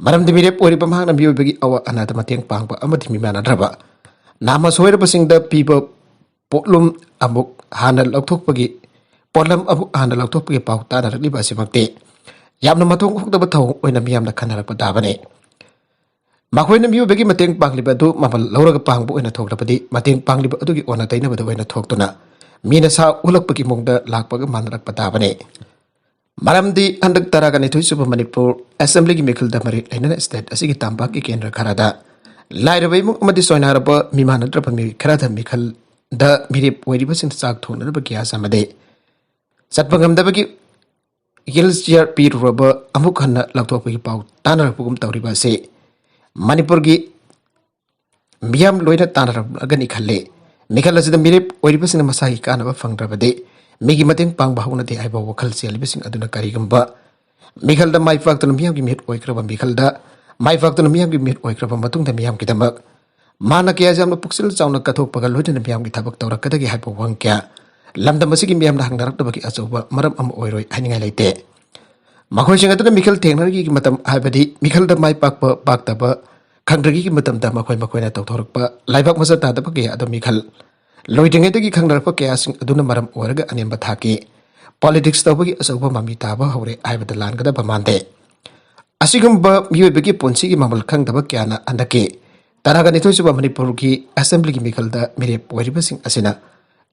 ꯃꯔꯝꯗꯤ ꯃꯤꯔꯦꯞ ꯑꯣꯏꯔꯤꯕ ꯃꯍꯥꯛꯅ ꯃꯤꯑꯣꯏꯕꯒꯤ ꯑꯋꯥ ꯑꯅꯥꯗ ꯃꯇꯦꯡ ꯄꯥꯡꯕ ꯑꯃꯗꯤ ꯃꯤꯃꯥꯟꯅꯗ꯭ꯔꯕ ꯅꯥꯃ ꯁꯣꯏꯔꯕꯁꯤꯡꯗ ꯄꯤꯕ ꯄꯣꯠꯂꯨꯝ ꯑꯃꯨꯛ ꯍꯥꯟꯅ ꯂꯧꯊꯣꯛꯄꯒꯤ ꯄꯣꯠꯂꯝ ꯑꯃꯨꯛ ꯍꯥꯟꯅ ꯂꯧꯊꯣꯛꯄꯒꯤ ꯄꯥꯎ ꯇꯥꯅꯔꯛꯂꯤꯕ ꯑꯁꯤꯃꯛꯇꯤ ꯌꯥꯝꯅ ꯃꯊꯣꯡ ꯍꯨꯛꯇꯕ ꯊꯧꯑꯣꯡ ꯑꯣꯏꯅ ꯃꯤꯌꯥꯝꯅ ꯈꯟꯅꯔꯛꯄ ꯇꯥꯕꯅꯤ꯫ ꯃꯈꯣꯏꯅ ꯃꯤꯑꯣꯏꯕꯒꯤ ꯃꯇꯦꯡ ꯄꯥꯡꯂꯤꯕ ꯑꯗꯨ ꯃꯃꯜ ꯂꯧꯔꯒ ꯄꯥꯡꯕ ꯑꯣꯏꯅ ꯊꯣꯛꯂꯕꯗꯤ ꯃꯇꯦꯡ ꯄꯥꯡꯂꯤꯕ ꯑꯗꯨꯒꯤ ꯑꯣꯟꯅ ꯇꯩꯅꯕꯗ ꯑꯣꯏꯅ ꯊꯣꯛꯇꯨꯅ ꯃꯤꯅ ꯁꯥ ꯎꯠꯂꯛꯄꯒꯤ ꯃꯑꯣꯡꯗ ꯂꯥꯛꯄꯒ ꯃꯥꯟꯅꯔꯛꯄ ꯇꯥꯕꯅꯤ꯫ ꯃꯔꯝꯗꯤ ꯍꯟꯗꯛ ꯇꯔꯥꯒ ꯅꯤꯊꯣꯏ ꯁꯨꯕ ꯃꯅꯤꯄꯨꯔ assemblyꯒꯤ ꯃꯤꯈꯜꯗ ꯃꯔꯤ ꯂꯩꯅꯅ state ꯑꯁꯤꯒꯤ ꯇꯝꯄꯥꯛꯀꯤ ꯀꯦꯟꯗ꯭ꯔ ꯈꯔꯗ ꯂꯥꯏꯔꯕ ꯏꯃꯨꯡ ꯑꯃꯗꯤ ꯁꯣꯏꯅꯥꯏꯔꯕ ꯃꯤꯃꯥꯟꯅꯗ꯭ꯔꯕ ꯃꯤꯑꯣꯏ ꯈꯔꯗ ꯃꯤꯈꯜꯗ ꯃꯤꯔꯦꯞ ꯑꯣꯏꯔꯤꯕꯁꯤꯡꯗ ꯆꯥꯛ ꯊꯣꯡꯅꯅꯕ gas ꯑꯃꯗꯤ ꯆꯠꯄ ꯉꯝꯗꯕꯒꯤ wheel chair ꯄꯤꯔꯨꯔꯕ ꯑꯃꯨꯛ ꯍꯟꯅ ꯂꯧꯊꯣꯛꯄꯒꯤ ꯄꯥꯎ ꯇꯥꯅꯔꯛꯄꯒꯨꯝ ꯇꯧꯔꯤꯕ ꯑꯁꯤ ꯃꯅꯤꯄꯨꯔꯒꯤ ꯃꯤꯌꯥꯝ ꯂꯣꯏꯅ ꯇꯥꯟꯅꯔꯝꯂꯒꯅꯤ ꯈꯜꯂꯤ꯫ ꯃꯤꯈꯜ ꯑꯁꯤꯗ ꯃꯤꯔꯦꯞ ꯑꯣꯏꯔꯤꯕꯁꯤꯡꯅ ꯃꯁꯥꯒꯤ ꯀꯥꯟꯅꯕ ꯐꯪꯗ꯭ꯔꯕꯗꯤ ꯃꯤꯒꯤ ꯃꯇꯦꯡ ꯄꯥꯡꯕ ꯍꯧꯅꯗꯦ ꯍꯥꯏꯕ ꯋꯥꯈꯜ ꯆꯦꯜꯂꯤꯕꯁꯤꯡ ꯑꯗꯨꯅ ꯀꯔꯤꯒꯨꯝꯕ ꯃꯤꯈꯜꯗ ꯃꯥꯏ ꯄꯥꯛꯇꯨꯅ ꯃꯤꯌꯥꯝꯒꯤ ꯃꯤꯍꯨꯠ ꯑꯣꯏꯈ꯭ꯔꯕ ꯃꯤꯈꯜꯗ ꯃꯥꯏ ꯄꯥꯛꯇꯨꯅ ꯃꯤꯌꯥꯝꯒꯤ ꯃꯤꯍꯨꯠ ꯑꯣꯏꯈ꯭ꯔꯕ ꯃꯇꯨꯡꯗ ꯃꯤꯌꯥꯝꯒꯤꯗꯃꯛ ꯃꯥꯅ ꯀꯌꯥ ꯌꯥꯝꯅ ꯄꯨꯛꯆꯦꯜ ꯆꯥꯎꯅ ꯀꯠꯊꯣꯛꯄꯒ ꯂꯣꯏꯅꯅ ꯃꯤꯌꯥꯝꯒꯤ ꯊꯕꯛ ꯇꯧꯔꯛꯀꯗꯒꯦ ꯍꯥꯏꯕ ꯋꯥꯍꯪ ꯀꯌꯥ ꯂꯝꯗꯝ ꯑꯁꯤꯒꯤ ꯃꯤꯌꯥꯝꯅ ꯍꯪꯅꯔꯛꯇꯕꯒꯤ ꯑꯆꯧꯕ ꯃꯔꯝ ꯑꯃ ꯑꯣꯏꯔꯣꯏ ꯍꯥꯏꯅꯤꯡꯉꯥꯏ ꯂꯩꯇꯦ꯫ ꯃꯈꯣꯏꯁꯤꯡ ꯑꯗꯨꯅ ꯃꯤꯈꯜ ꯊꯦꯡꯅꯔꯤꯉꯩꯒꯤ ꯃꯇꯝ, ꯍꯥꯏꯕꯗꯤ ꯃꯤꯈꯜꯗ ꯃꯥꯏ ꯄꯥꯛꯄ ꯄꯥꯛꯇꯕ ꯈꯪꯗ꯭ꯔꯤꯉꯩꯒꯤ ꯃꯇꯝꯗ ꯃꯈꯣꯏ ꯃꯈꯣꯏꯅ ꯇꯧꯊꯣꯔꯛꯄ ꯂꯥꯏꯕꯛ ꯃꯁꯛ ꯇꯥꯗꯕ ꯀꯌꯥ ꯑꯗꯨ ꯃꯤꯈꯜ ꯂꯣꯏꯗ꯭ꯔꯤꯉꯩꯗꯒꯤ ꯈꯪꯅꯔꯛꯄ ꯀꯌꯥꯁꯤꯡ ꯑꯗꯨꯅ ꯃꯔꯝ ꯑꯣꯏꯔꯒ ꯑꯅꯦꯝꯕ ꯊꯥꯛꯀꯤ politics ꯇꯧꯕꯒꯤ ꯑꯆꯧꯕ ꯃꯃꯤ ꯇꯥꯕ ꯍꯧꯔꯦ ꯍꯥꯏꯕꯗ ꯂꯥꯟꯒꯗꯕ ꯃꯥꯟꯗꯦ꯫ ꯑꯁꯤꯒꯨꯝꯕ ꯃꯤꯑꯣꯏꯕꯒꯤ ꯄꯨꯟꯁꯤꯒꯤ ꯃꯃꯜ ꯈꯪꯗꯕ ꯀꯌꯥꯅ ꯍꯟꯗꯛꯀꯤ ꯇꯔꯥꯒ ꯅꯤꯊꯣꯏ ꯁꯨꯕ ꯃꯅꯤꯄꯨꯔꯒꯤ assemblyꯒꯤ ꯃꯤꯈꯜꯗ ꯃꯤꯔꯦꯞ ꯑꯣꯏꯔꯤꯕꯁꯤꯡ ꯑꯁꯤꯅ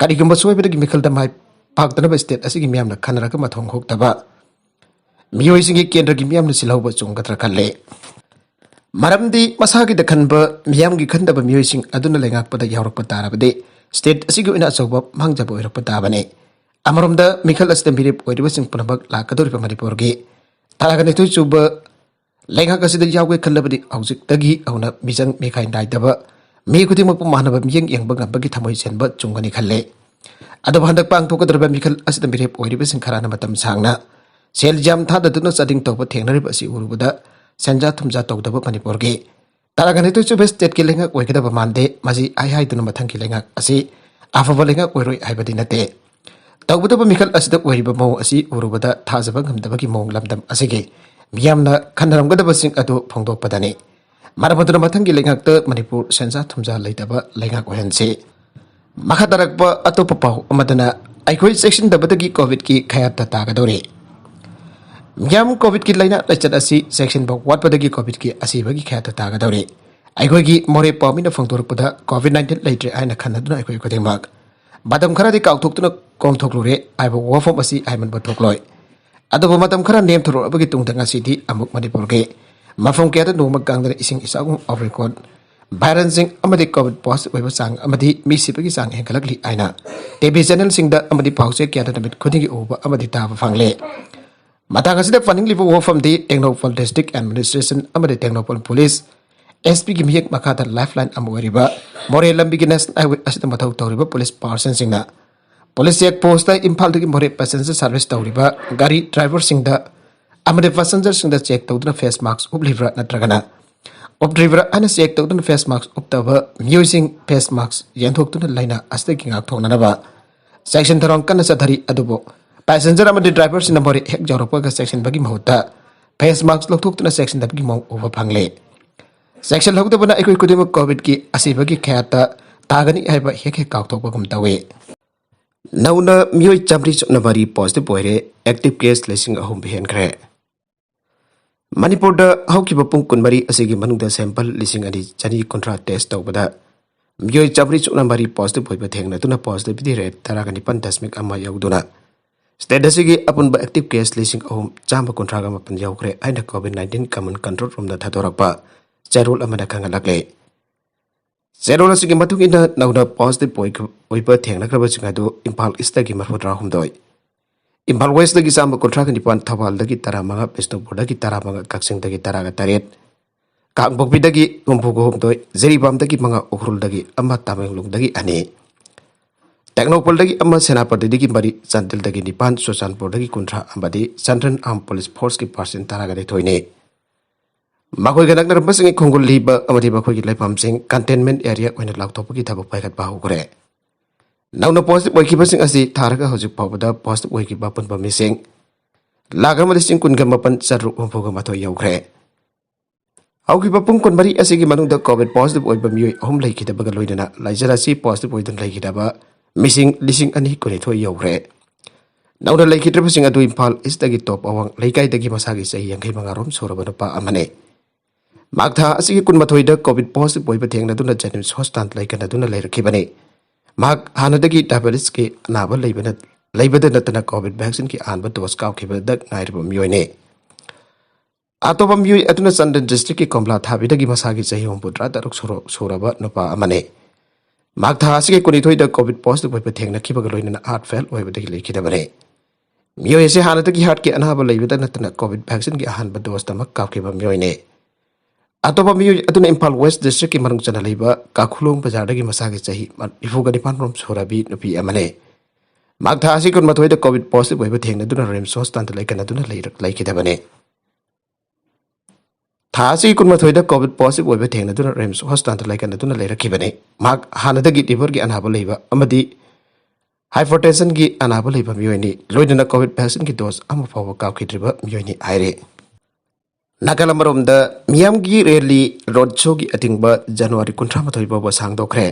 ꯀꯔꯤꯒꯨꯝꯕ ꯁꯣꯏꯕꯗꯒꯤ ꯃꯤꯈꯜꯗ ꯃꯥꯏ ꯄꯥꯛꯇꯅꯕ state ꯑꯁꯤꯒꯤ ꯃꯤꯌꯥꯝꯅ ꯈꯟꯅꯔꯒ ꯃꯊꯣꯡ ꯍꯨꯛꯇꯕ ꯃꯤꯑꯣꯏꯁꯤꯡꯒꯤ ꯀꯦꯟꯗ꯭ꯔꯒꯤ ꯃꯤꯌꯥꯝꯅ ꯁꯤꯜꯍꯧꯕ ꯆꯨꯝꯒꯗ꯭ꯔꯥ ꯈꯜꯂꯦ꯫ ꯃꯔꯝꯗꯤ ꯃꯁꯥꯒꯤꯗ ꯈꯟꯕ, ꯃꯤꯌꯥꯝꯒꯤ ꯈꯟꯗꯕ ꯃꯤꯑꯣꯏꯁꯤꯡ ꯑꯗꯨꯅ ꯂꯩꯉꯥꯛꯄꯗ ꯌꯥꯎꯔꯛꯄ ꯇꯥꯔꯕꯗꯤ state ꯑꯁꯤꯒꯤ ꯑꯣꯏꯅ ꯑꯆꯧꯕ ꯃꯥꯡꯖꯕ ꯑꯣꯏꯔꯛꯄ ꯇꯥꯕꯅꯤ꯫ ꯑꯃꯔꯣꯝꯗ ꯃꯤꯈꯜ ꯑꯁꯤꯗ ꯃꯤꯔꯦꯞ ꯑꯣꯏꯔꯤꯕꯁꯤꯡ ꯄꯨꯝꯅꯃꯛ ꯂꯥꯛꯀꯗꯧꯔꯤꯕ ꯃꯅꯤꯄꯨꯔꯒꯤ ꯇꯔꯥꯒ ꯅꯤꯊꯣꯏ ꯁꯨꯕ ꯂꯩꯉꯥꯛ ꯑꯁꯤꯗ ꯌꯥꯎꯒꯦ ꯈꯜꯂꯕꯗꯤ ꯍꯧꯖꯤꯛꯇꯒꯤ ꯍꯧꯅ ꯃꯤꯆꯪ ꯃꯤꯈꯥꯏ ꯅꯥꯏꯗꯕ, ꯃꯤ ꯈꯨꯗꯤꯡꯃꯛꯄꯨ ꯃꯥꯟꯅꯕ ꯃꯤꯠꯌꯦꯡ ꯌꯦꯡꯕ ꯉꯝꯕꯒꯤ ꯊꯃꯣꯏ ꯆꯦꯟꯕ ꯆꯨꯝꯒꯅꯤ ꯈꯜꯂꯦ꯫ ꯑꯗꯨꯕꯨ ꯍꯟꯗꯛ ꯄꯥꯡꯊꯣꯛꯀꯗꯧꯔꯤꯕ ꯃꯤꯈꯜ ꯑꯁꯤꯗ ꯃꯤꯔꯦꯞ ꯑꯣꯏꯔꯤꯕꯁꯤꯡ ꯈꯔꯅ ꯃꯇꯝ ꯁꯥꯡꯅ ꯁꯦꯜ ꯌꯥꯝ ꯊꯥꯗꯗꯨꯅ ꯆꯥꯗꯤꯡ ꯇꯧꯕ ꯊꯦꯡꯅꯔꯤꯕ ꯑꯁꯤ ꯎꯔꯨꯕꯗ ꯁꯦꯟꯖꯥ ꯊꯨꯝꯖꯥ ꯇꯧꯗꯕ ꯃꯅꯤꯄꯨꯔꯒꯤ ꯇꯔꯥꯒ ꯅꯤꯊꯣꯏ ꯁꯨꯕ stateꯀꯤ ꯂꯩꯉꯥꯛ ꯑꯣꯏꯒꯗꯕ ꯃꯥꯟꯗꯦ꯫ ꯃꯁꯤ ꯍꯥꯏ ꯍꯥꯏꯗꯨꯅ ꯃꯊꯪꯒꯤ ꯂꯩꯉꯥꯛ ꯑꯁꯤ ꯑꯐꯕ ꯂꯩꯉꯥꯛ ꯑꯣꯏꯔꯣꯏ ꯍꯥꯏꯕꯗꯤ ꯅꯠꯇꯦ꯫ ꯇꯧꯒꯗꯕ ꯃꯤꯈꯜ ꯑꯁꯤꯗ ꯑꯣꯏꯔꯤꯕ ꯃꯑꯣꯡ ꯑꯁꯤ ꯎꯔꯨꯕꯗ ꯊꯥꯖꯕ ꯉꯝꯗꯕꯒꯤ ꯃꯑꯣꯡ ꯂꯝꯗꯝ ꯑꯁꯤꯒꯤ ꯃꯤꯌꯥꯝꯅ ꯈꯟꯅꯔꯝꯒꯗꯕꯁꯤꯡ ꯑꯗꯨ ꯐꯣꯡꯗꯣꯛꯄꯗꯅꯤ꯫ ꯃꯔꯝ ꯑꯗꯨꯅ ꯃꯊꯪꯒꯤ ꯂꯩꯉꯥꯛꯇ ꯃꯅꯤꯄꯨꯔ ꯁꯦꯟꯖꯥ ꯊꯨꯝꯖꯥ ꯂꯩꯇꯕ ꯂꯩꯉꯥꯛ ꯑꯣꯏꯍꯟꯁꯤ꯫ ꯃꯈꯥ ꯇꯥꯔꯛꯄ ꯑꯇꯣꯞꯄ ꯄꯥꯎ ꯑꯃꯗꯅ ꯑꯩꯈꯣꯏ ꯆꯦꯛꯁꯤꯟꯗꯕꯗꯒꯤ COVIDꯀꯤ ꯈꯌꯥꯠꯇ ꯇꯥꯒꯗꯧꯔꯤ꯫ ꯃꯤꯌꯥꯝ, COVIDꯀꯤ ꯂꯥꯏꯅꯥ ꯂꯥꯏꯆꯠ ꯑꯁꯤ ꯆꯦꯛꯁꯤꯟꯕ ꯋꯥꯠꯄꯗꯒꯤ COVIDꯀꯤ ꯑꯁꯤꯕꯒꯤ ꯈꯌꯥꯠꯇ ꯇꯥꯒꯗꯧꯔꯤ꯫ ꯑꯩꯈꯣꯏꯒꯤ ꯃꯣꯔꯦ ꯄꯥꯎꯃꯤꯅ ꯐꯣꯡꯗꯣꯔꯛꯄꯗ COVID nineteen ꯂꯩꯇ꯭ꯔꯦ ꯍꯥꯏꯅ ꯈꯟꯅꯗꯨꯅ ꯑꯩꯈꯣꯏ ꯈꯨꯗꯤꯡꯃꯛ ꯃꯇꯝ ꯈꯔꯗꯤ ꯀꯥꯎꯊꯣꯛꯇꯨꯅ ꯀꯣꯝꯊꯣꯛꯂꯨꯔꯦ ꯍꯥꯏꯕ ꯋꯥꯐꯝ ꯑꯁꯤ ꯍꯥꯏꯃꯟꯕ ꯊꯣꯛꯂꯣꯏ꯫ ꯑꯗꯨꯕꯨ ꯃꯇꯝ ꯈꯔ ꯅꯦꯝꯊꯔꯛꯂꯕꯒꯤ ꯇꯨꯡꯗ ꯉꯁꯤꯗꯤ ꯑꯃꯨꯛ ꯃꯅꯤꯄꯨꯔꯒꯤ ꯃꯐꯝ ꯀꯌꯥꯗ ꯅꯣꯡꯃ ꯀꯥꯡꯗꯅ ꯏꯁꯤꯡ ꯏꯆꯥꯎꯒꯨꯝ ꯑꯣꯐ ꯔꯦꯀꯣꯔꯗ, ꯚꯥꯏꯔꯦꯟꯁꯤꯡ ꯑꯃꯗꯤ COVID positive ꯑꯣꯏꯕ ꯆꯥꯡ ꯑꯃꯗꯤ ꯃꯤ ꯁꯤꯕꯒꯤ ꯆꯥꯡ ꯍꯦꯟꯒꯠꯂꯛꯂꯤ ꯍꯥꯏꯅ TV channelꯁꯤꯡꯗ ꯑꯃꯗꯤ ꯄꯥꯎꯆꯦ ꯀꯌꯥꯗ ꯅꯨꯃꯤꯠ ꯈꯨꯗꯤꯡꯒꯤ ꯎꯕ ꯑꯃꯗꯤ ꯇꯥꯕ ꯐꯪꯂꯦ꯫ ꯃꯇꯥꯡ ꯑꯁꯤꯗ ꯄꯟꯅꯤꯡꯂꯤꯕ ꯋꯥꯐꯝꯗꯤ ꯇꯦꯡꯅꯧꯄꯜ District Administration ꯑꯃꯗꯤ ꯇꯦꯡꯅꯧꯄꯜ Police SPꯒꯤ ꯃꯤꯌꯦꯛ ꯃꯈꯥꯗ lifeline ꯑꯃ ꯑꯣꯏꯔꯤꯕ ꯃꯣꯔꯦ ꯂꯝꯕꯤꯒꯤ National Highway ꯑꯁꯤꯗ ꯃꯊꯧ ꯇꯧꯔꯤꯕ police personꯁꯤꯡꯅ police check postꯇ ꯏꯝꯐꯥꯜꯗꯒꯤ ꯃꯣꯔꯦ passenger service ꯇꯧꯔꯤꯕ ꯒꯥꯔꯤ driverꯁꯤꯡꯗ ꯑꯃꯗꯤ passengerꯁꯤꯡꯗ check ꯇꯧꯗꯨꯅ face mask ꯎꯞꯂꯤꯕ꯭ꯔꯥ ꯅꯠꯇ꯭ꯔꯒꯅ ꯎꯞꯇ꯭ꯔꯤꯕ꯭ꯔꯥ ꯍꯥꯏꯅ check ꯇꯧꯗꯨꯅ face mask ꯎꯞꯇꯕ ꯃꯤꯑꯣꯏꯁꯤꯡ face mask ꯌꯦꯟꯊꯣꯛꯇꯨꯅ ꯂꯥꯏꯅꯥ ꯑꯁꯤꯗꯒꯤ ꯉꯥꯛꯊꯣꯛꯅꯅꯕ ꯆꯦꯛꯁꯤꯟ ꯊꯧꯔꯥꯡ ꯀꯟꯅ ꯆꯠꯊꯔꯤ꯫ ꯑꯗꯨꯕꯨ passenger ꯑꯃꯗꯤ driverꯁꯤꯡꯅ ꯃꯣꯔꯦ ꯍꯦꯛ ꯌꯧꯔꯛꯄꯒ ꯆꯦꯛꯁꯤꯟꯕꯒꯤ ꯃꯍꯨꯠꯇ face mask ꯂꯧꯊꯣꯛꯇꯨꯅ ꯆꯦꯛꯁꯤꯟꯗꯕꯒꯤ ꯃꯑꯣꯡ ꯎꯕ ꯐꯪꯂꯦ꯫ ꯆꯦꯛꯁꯤꯜꯍꯧꯗꯕꯅ ꯑꯩꯈꯣꯏ ꯈꯨꯗꯤꯡꯃꯛ COVIDꯀꯤ ꯑꯁꯤꯕꯒꯤ ꯈꯌꯥꯠꯇ ꯇꯥꯒꯅꯤ ꯍꯥꯏꯕ ꯍꯦꯛ ꯍꯦꯛ ꯀꯥꯎꯊꯣꯛꯄꯒꯨꯝ ꯇꯧꯏ꯫ ꯅꯧꯅ ꯃꯤꯑꯣꯏ ꯆꯥꯃꯔꯤ ꯁꯨꯞꯅ ꯃꯔꯤ positive ꯑꯣꯏꯔꯦ꯫ Active case ꯂꯤꯁꯤꯡ ꯑꯍꯨꯝ ꯍꯦꯟꯈ꯭ꯔꯦ꯫ ꯃꯅꯤꯄꯨꯔꯗ ꯍꯧꯈꯤꯕ ꯄꯨꯡ ꯀꯨꯟꯃꯔꯤ ꯑꯁꯤꯒꯤ ꯃꯅꯨꯡꯗ sample ꯂꯤꯁꯤꯡ ꯑꯅꯤ ꯆꯅꯤ ꯀꯨꯟꯊ꯭ꯔꯥ test ꯇꯧꯕꯗ ꯃꯤꯑꯣꯏ ꯆꯥꯃꯔꯤ ꯁꯨꯞꯅ ꯃꯔꯤ positive ꯑꯣꯏꯕ ꯊꯦꯡꯅꯗꯨꯅ positivity rate ꯇꯔꯥꯒ ꯅꯤꯄꯥꯟ ꯗꯁꯃꯤꯛ ꯑꯃ ꯌꯧꯗꯨꯅ State ꯑꯁꯤꯒꯤ ꯑꯄꯨꯟꯕ active case ꯂꯤꯁꯤꯡ ꯑꯍꯨꯝ ꯆꯥꯝꯃ ꯀꯨꯟꯊ꯭ꯔꯥꯒ ꯃꯥꯄꯟ ꯌꯧꯈ꯭ꯔꯦ ꯍꯥꯏꯅ COVID nineteen common control roomꯗ ꯊꯥꯗꯣꯔꯛꯄ ꯆꯦꯔꯣꯜ ꯑꯃꯅ ꯈꯪꯍꯜꯂꯛꯂꯦ꯫ ꯆꯦꯔꯣꯜ ꯑꯁꯤꯒꯤ ꯃꯇꯨꯡ ꯏꯟꯅ ꯅꯧꯅ positive ꯑꯣꯏꯈ-, ꯑꯣꯏꯕ ꯊꯦꯡꯅꯈ꯭ꯔꯕꯁꯤꯡ ꯑꯗꯨ ꯏꯝꯐꯥꯜ Eastꯇꯒꯤ ꯃꯔꯤꯐꯨꯇꯔꯥ ꯍꯨꯝꯗꯣꯏ, ꯏꯝꯐꯥꯜ Westꯇꯒꯤ ꯆꯥꯝꯃ ꯀꯨꯟꯊ꯭ꯔꯥꯒ ꯅꯤꯄꯥꯟ, ꯊꯧꯕꯥꯜꯗꯒꯤ ꯇꯔꯥꯃꯉꯥ, ꯕꯤꯁꯅꯨꯄꯨꯔꯗꯒꯤ ꯇꯔꯥꯃꯉꯥ, ꯀꯛꯆꯤꯡꯗꯒꯤ ꯇꯔꯥꯒ ꯇꯔꯦꯠ, ꯀꯥꯡꯄꯣꯛꯄꯤꯗꯒꯤ ꯍꯨꯝꯐꯨꯒ ꯍꯨꯝꯗꯣꯏ, ꯖꯤꯔꯤꯕꯥꯝꯗꯒꯤ ꯃꯉꯥ, ꯎꯈ꯭ꯔꯨꯜꯗꯒꯤ ꯑꯃ, ꯇꯃꯦꯡꯂꯣꯡꯗꯒꯤ ꯑꯅꯤ, ꯇꯦꯡꯅꯧꯄꯜꯗꯒꯤ ꯑꯃ, ꯁꯦꯅꯥꯄꯇꯤꯗꯒꯤ ꯃꯔꯤ, ꯆꯥꯟꯗꯦꯜꯗꯒꯤ ꯅꯤꯄꯥꯟ, ꯆꯨꯔꯆꯥꯟꯄꯨꯔꯗꯒꯤ ꯀꯨꯟꯊ꯭ꯔꯥ ꯑꯃꯗꯤ Central Armed Police Forceꯀꯤ personnel ꯇꯔꯥꯒ ꯅꯤꯊꯣꯏꯅꯤ꯫ ꯃꯈꯣꯏꯒ ꯅꯛꯅꯔꯝꯕꯁꯤꯡꯒꯤ ꯈꯣꯡꯒꯨꯜ ꯂꯤꯕ ꯑꯃꯗꯤ ꯃꯈꯣꯏꯒꯤ ꯂꯩꯐꯝꯁꯤꯡ containment area ꯑꯣꯏꯅ ꯂꯥꯎꯊꯣꯛꯄꯒꯤ ꯊꯕꯛ ꯄꯥꯏꯈꯠꯄ ꯍꯧꯈ꯭ꯔꯦ꯫ ꯅꯧꯅ positive ꯑꯣꯏꯈꯤꯕꯁꯤꯡ ꯑꯁꯤ ꯊꯥꯔꯒ ꯍꯧꯖꯤꯛ ꯐꯥꯎꯕꯗ positive ꯑꯣꯏꯈꯤꯕ ꯑꯄꯨꯟꯕ ꯃꯤꯁꯤꯡ ꯂꯥꯈ ꯑꯃ ꯂꯤꯁꯤꯡ ꯀꯨꯟꯒ ꯃꯥꯄꯟ ꯆꯥꯇ꯭ꯔꯨꯛ ꯍꯨꯝꯐꯨꯒ ꯃꯥꯊꯣꯏ ꯌꯧꯈ꯭ꯔꯦ꯫ ꯍꯧꯈꯤꯕ ꯄꯨꯡ ꯀꯨꯟꯃꯔꯤ ꯑꯁꯤꯒꯤ ꯃꯅꯨꯡꯗ COVID positive ꯑꯣꯏꯕ ꯃꯤꯑꯣꯏ ꯑꯍꯨꯝ ꯂꯩꯈꯤꯗꯕꯒ ꯂꯣꯏꯅꯅ ꯂꯥꯏꯆꯠ ꯑꯁꯤ positive ꯑꯣꯏꯗꯨꯅ ꯂꯩꯈꯤꯗꯕ ꯃꯤꯁꯤꯡ ꯂꯤꯁꯤꯡ ꯑꯅꯤ ꯀꯨꯟꯅꯤꯊꯣꯏ ꯌꯧꯈ꯭ꯔꯦ꯫ ꯅꯧꯅ ꯂꯩꯈꯤꯗ꯭ꯔꯕꯁꯤꯡ ꯑꯗꯨ ꯏꯝꯐꯥꯜ Eastꯇꯒꯤ ꯇꯣꯞ ꯑꯋꯥꯡ ꯂꯩꯀꯥꯏꯗꯒꯤ ꯃꯁꯥꯒꯤ ꯆꯍꯤ ꯌꯥꯡꯈꯩ ꯃꯉꯥ ꯔꯣꯝ ꯁꯨꯔꯕ ꯅꯨꯄꯥ ꯑꯃꯅꯤ꯫ ꯃꯥꯔꯆ ꯊꯥ ꯑꯁꯤꯒꯤ ꯀꯨꯟꯃꯥꯊꯣꯏꯗ COVID positive ꯑꯣꯏꯕ ꯊꯦꯡꯅꯗꯨꯅ JNIMS hospitalꯗ ꯂꯩꯀꯠꯅꯗꯨꯅ ꯂꯩꯔꯛꯈꯤꯕꯅꯤ꯫ ꯃꯍꯥꯛ ꯍꯥꯟꯅꯗꯒꯤ diabetesꯀꯤ ꯑꯅꯥꯕ ꯂꯩꯕꯅ-, ꯂꯩꯕꯗ ꯅꯠꯇꯅ COVID vaccineꯒꯤ ꯑꯍꯥꯟꯕ dose ꯀꯥꯞꯈꯤꯕꯗ ꯉꯥꯏꯔꯕ ꯃꯤꯑꯣꯏꯅꯤ꯫ ꯑꯇꯣꯞꯄ ꯃꯤꯑꯣꯏ ꯑꯗꯨꯅ ꯆꯥꯟꯗꯦꯜ districtꯀꯤ ꯀꯣꯝꯂꯥ ꯊꯥꯕꯤꯗꯒꯤ ꯃꯁꯥꯒꯤ ꯆꯍꯤ ꯍꯨꯝꯐꯨꯇꯔꯥ ꯇꯔꯨꯛ ꯁꯨꯔ-, ꯁꯨꯔꯕ ꯅꯨꯄꯥ ꯑꯃꯅꯤ꯫ ꯃꯥꯔꯆ ꯊꯥ ꯑꯁꯤꯒꯤ ꯀꯨꯟꯅꯤꯊꯣꯏꯗ COVID positive ꯑꯣꯏꯕ ꯊꯦꯡꯅꯈꯤꯕꯒ ꯂꯣꯏꯅꯅ heart fail ꯑꯣꯏꯕꯗꯒꯤ ꯂꯩꯈꯤꯗꯕꯅꯤ꯫ ꯃꯤꯑꯣꯏ ꯑꯁꯤ ꯍꯥꯟꯅꯗꯒꯤ heartꯀꯤ ꯑꯅꯥꯕ ꯂꯩꯕꯗ ꯅꯠꯇꯅ COVID vaccineꯒꯤ ꯑꯍꯥꯟꯕ dose ꯑꯃ ꯀꯥꯞꯈꯤꯕ ꯃꯤꯑꯣꯏꯅꯤ꯫ ꯑꯇꯣꯞꯄ ꯃꯤꯑꯣꯏ ꯑꯗꯨꯅ ꯏꯝꯐꯥꯜ West districtꯀꯤ ꯃꯅꯨꯡ ꯆꯟꯅ ꯂꯩꯕ ꯀꯥꯈꯨꯂꯣꯡ ꯕꯖꯥꯔꯗꯒꯤ ꯃꯁꯥꯒꯤ ꯆꯍꯤ ꯅꯤꯐꯨꯒ ꯅꯤꯄꯥꯟ ꯔꯣꯝ ꯁꯨꯔꯕꯤ ꯅꯨꯄꯤ ꯑꯃꯅꯤ꯫ ꯃꯥꯔꯆ ꯊꯥ ꯑꯁꯤꯒꯤ ꯀꯨꯟꯃꯥꯊꯣꯏꯗ COVID positive ꯑꯣꯏꯕ ꯊꯦꯡꯅꯗꯨꯅ RIMS hospitalꯗ ꯂꯩꯀꯠꯅꯗꯨꯅ ꯂꯩꯔ-, ꯂꯩꯈꯤꯗꯕꯅꯤ꯫ ꯊꯥ ꯑꯁꯤꯒꯤ ꯀꯨꯟꯃꯥꯊꯣꯏꯗ COVID positive ꯑꯣꯏꯕ ꯊꯦꯡꯅꯗꯨꯅ RIMS hospitalꯗ ꯂꯩꯀꯠꯅꯗꯨꯅ ꯂꯩꯔꯛꯈꯤꯕꯅꯤ꯫ ꯃꯍꯥꯛ ꯍꯥꯟꯅꯗꯒꯤ liverꯒꯤ ꯑꯅꯥꯕ ꯂꯩꯕ ꯑꯃꯗꯤ hypertensionꯒꯤ ꯑꯅꯥꯕ ꯂꯩꯕ ꯃꯤꯑꯣꯏꯅꯤ, ꯂꯣꯏꯅꯅ COVID vaccineꯒꯤ dose ꯑꯃ ꯐꯥꯎꯕ ꯀꯥꯞꯈꯤꯗ꯭ꯔꯤꯕ ꯃꯤꯑꯣꯏꯅꯤ ꯍꯥꯏꯔꯤ꯫ ꯅꯥꯀꯜ ꯑꯃꯔꯣꯝꯗ ꯃꯤꯌꯥꯝꯒꯤ rally road showꯒꯤ ꯑꯊꯤꯡꯕ January ꯀꯨꯟꯊ꯭ꯔꯥ ꯃꯥꯊꯣꯏ ꯐꯥꯎꯕ ꯁꯥꯡꯗꯣꯛꯈ꯭ꯔꯦ꯫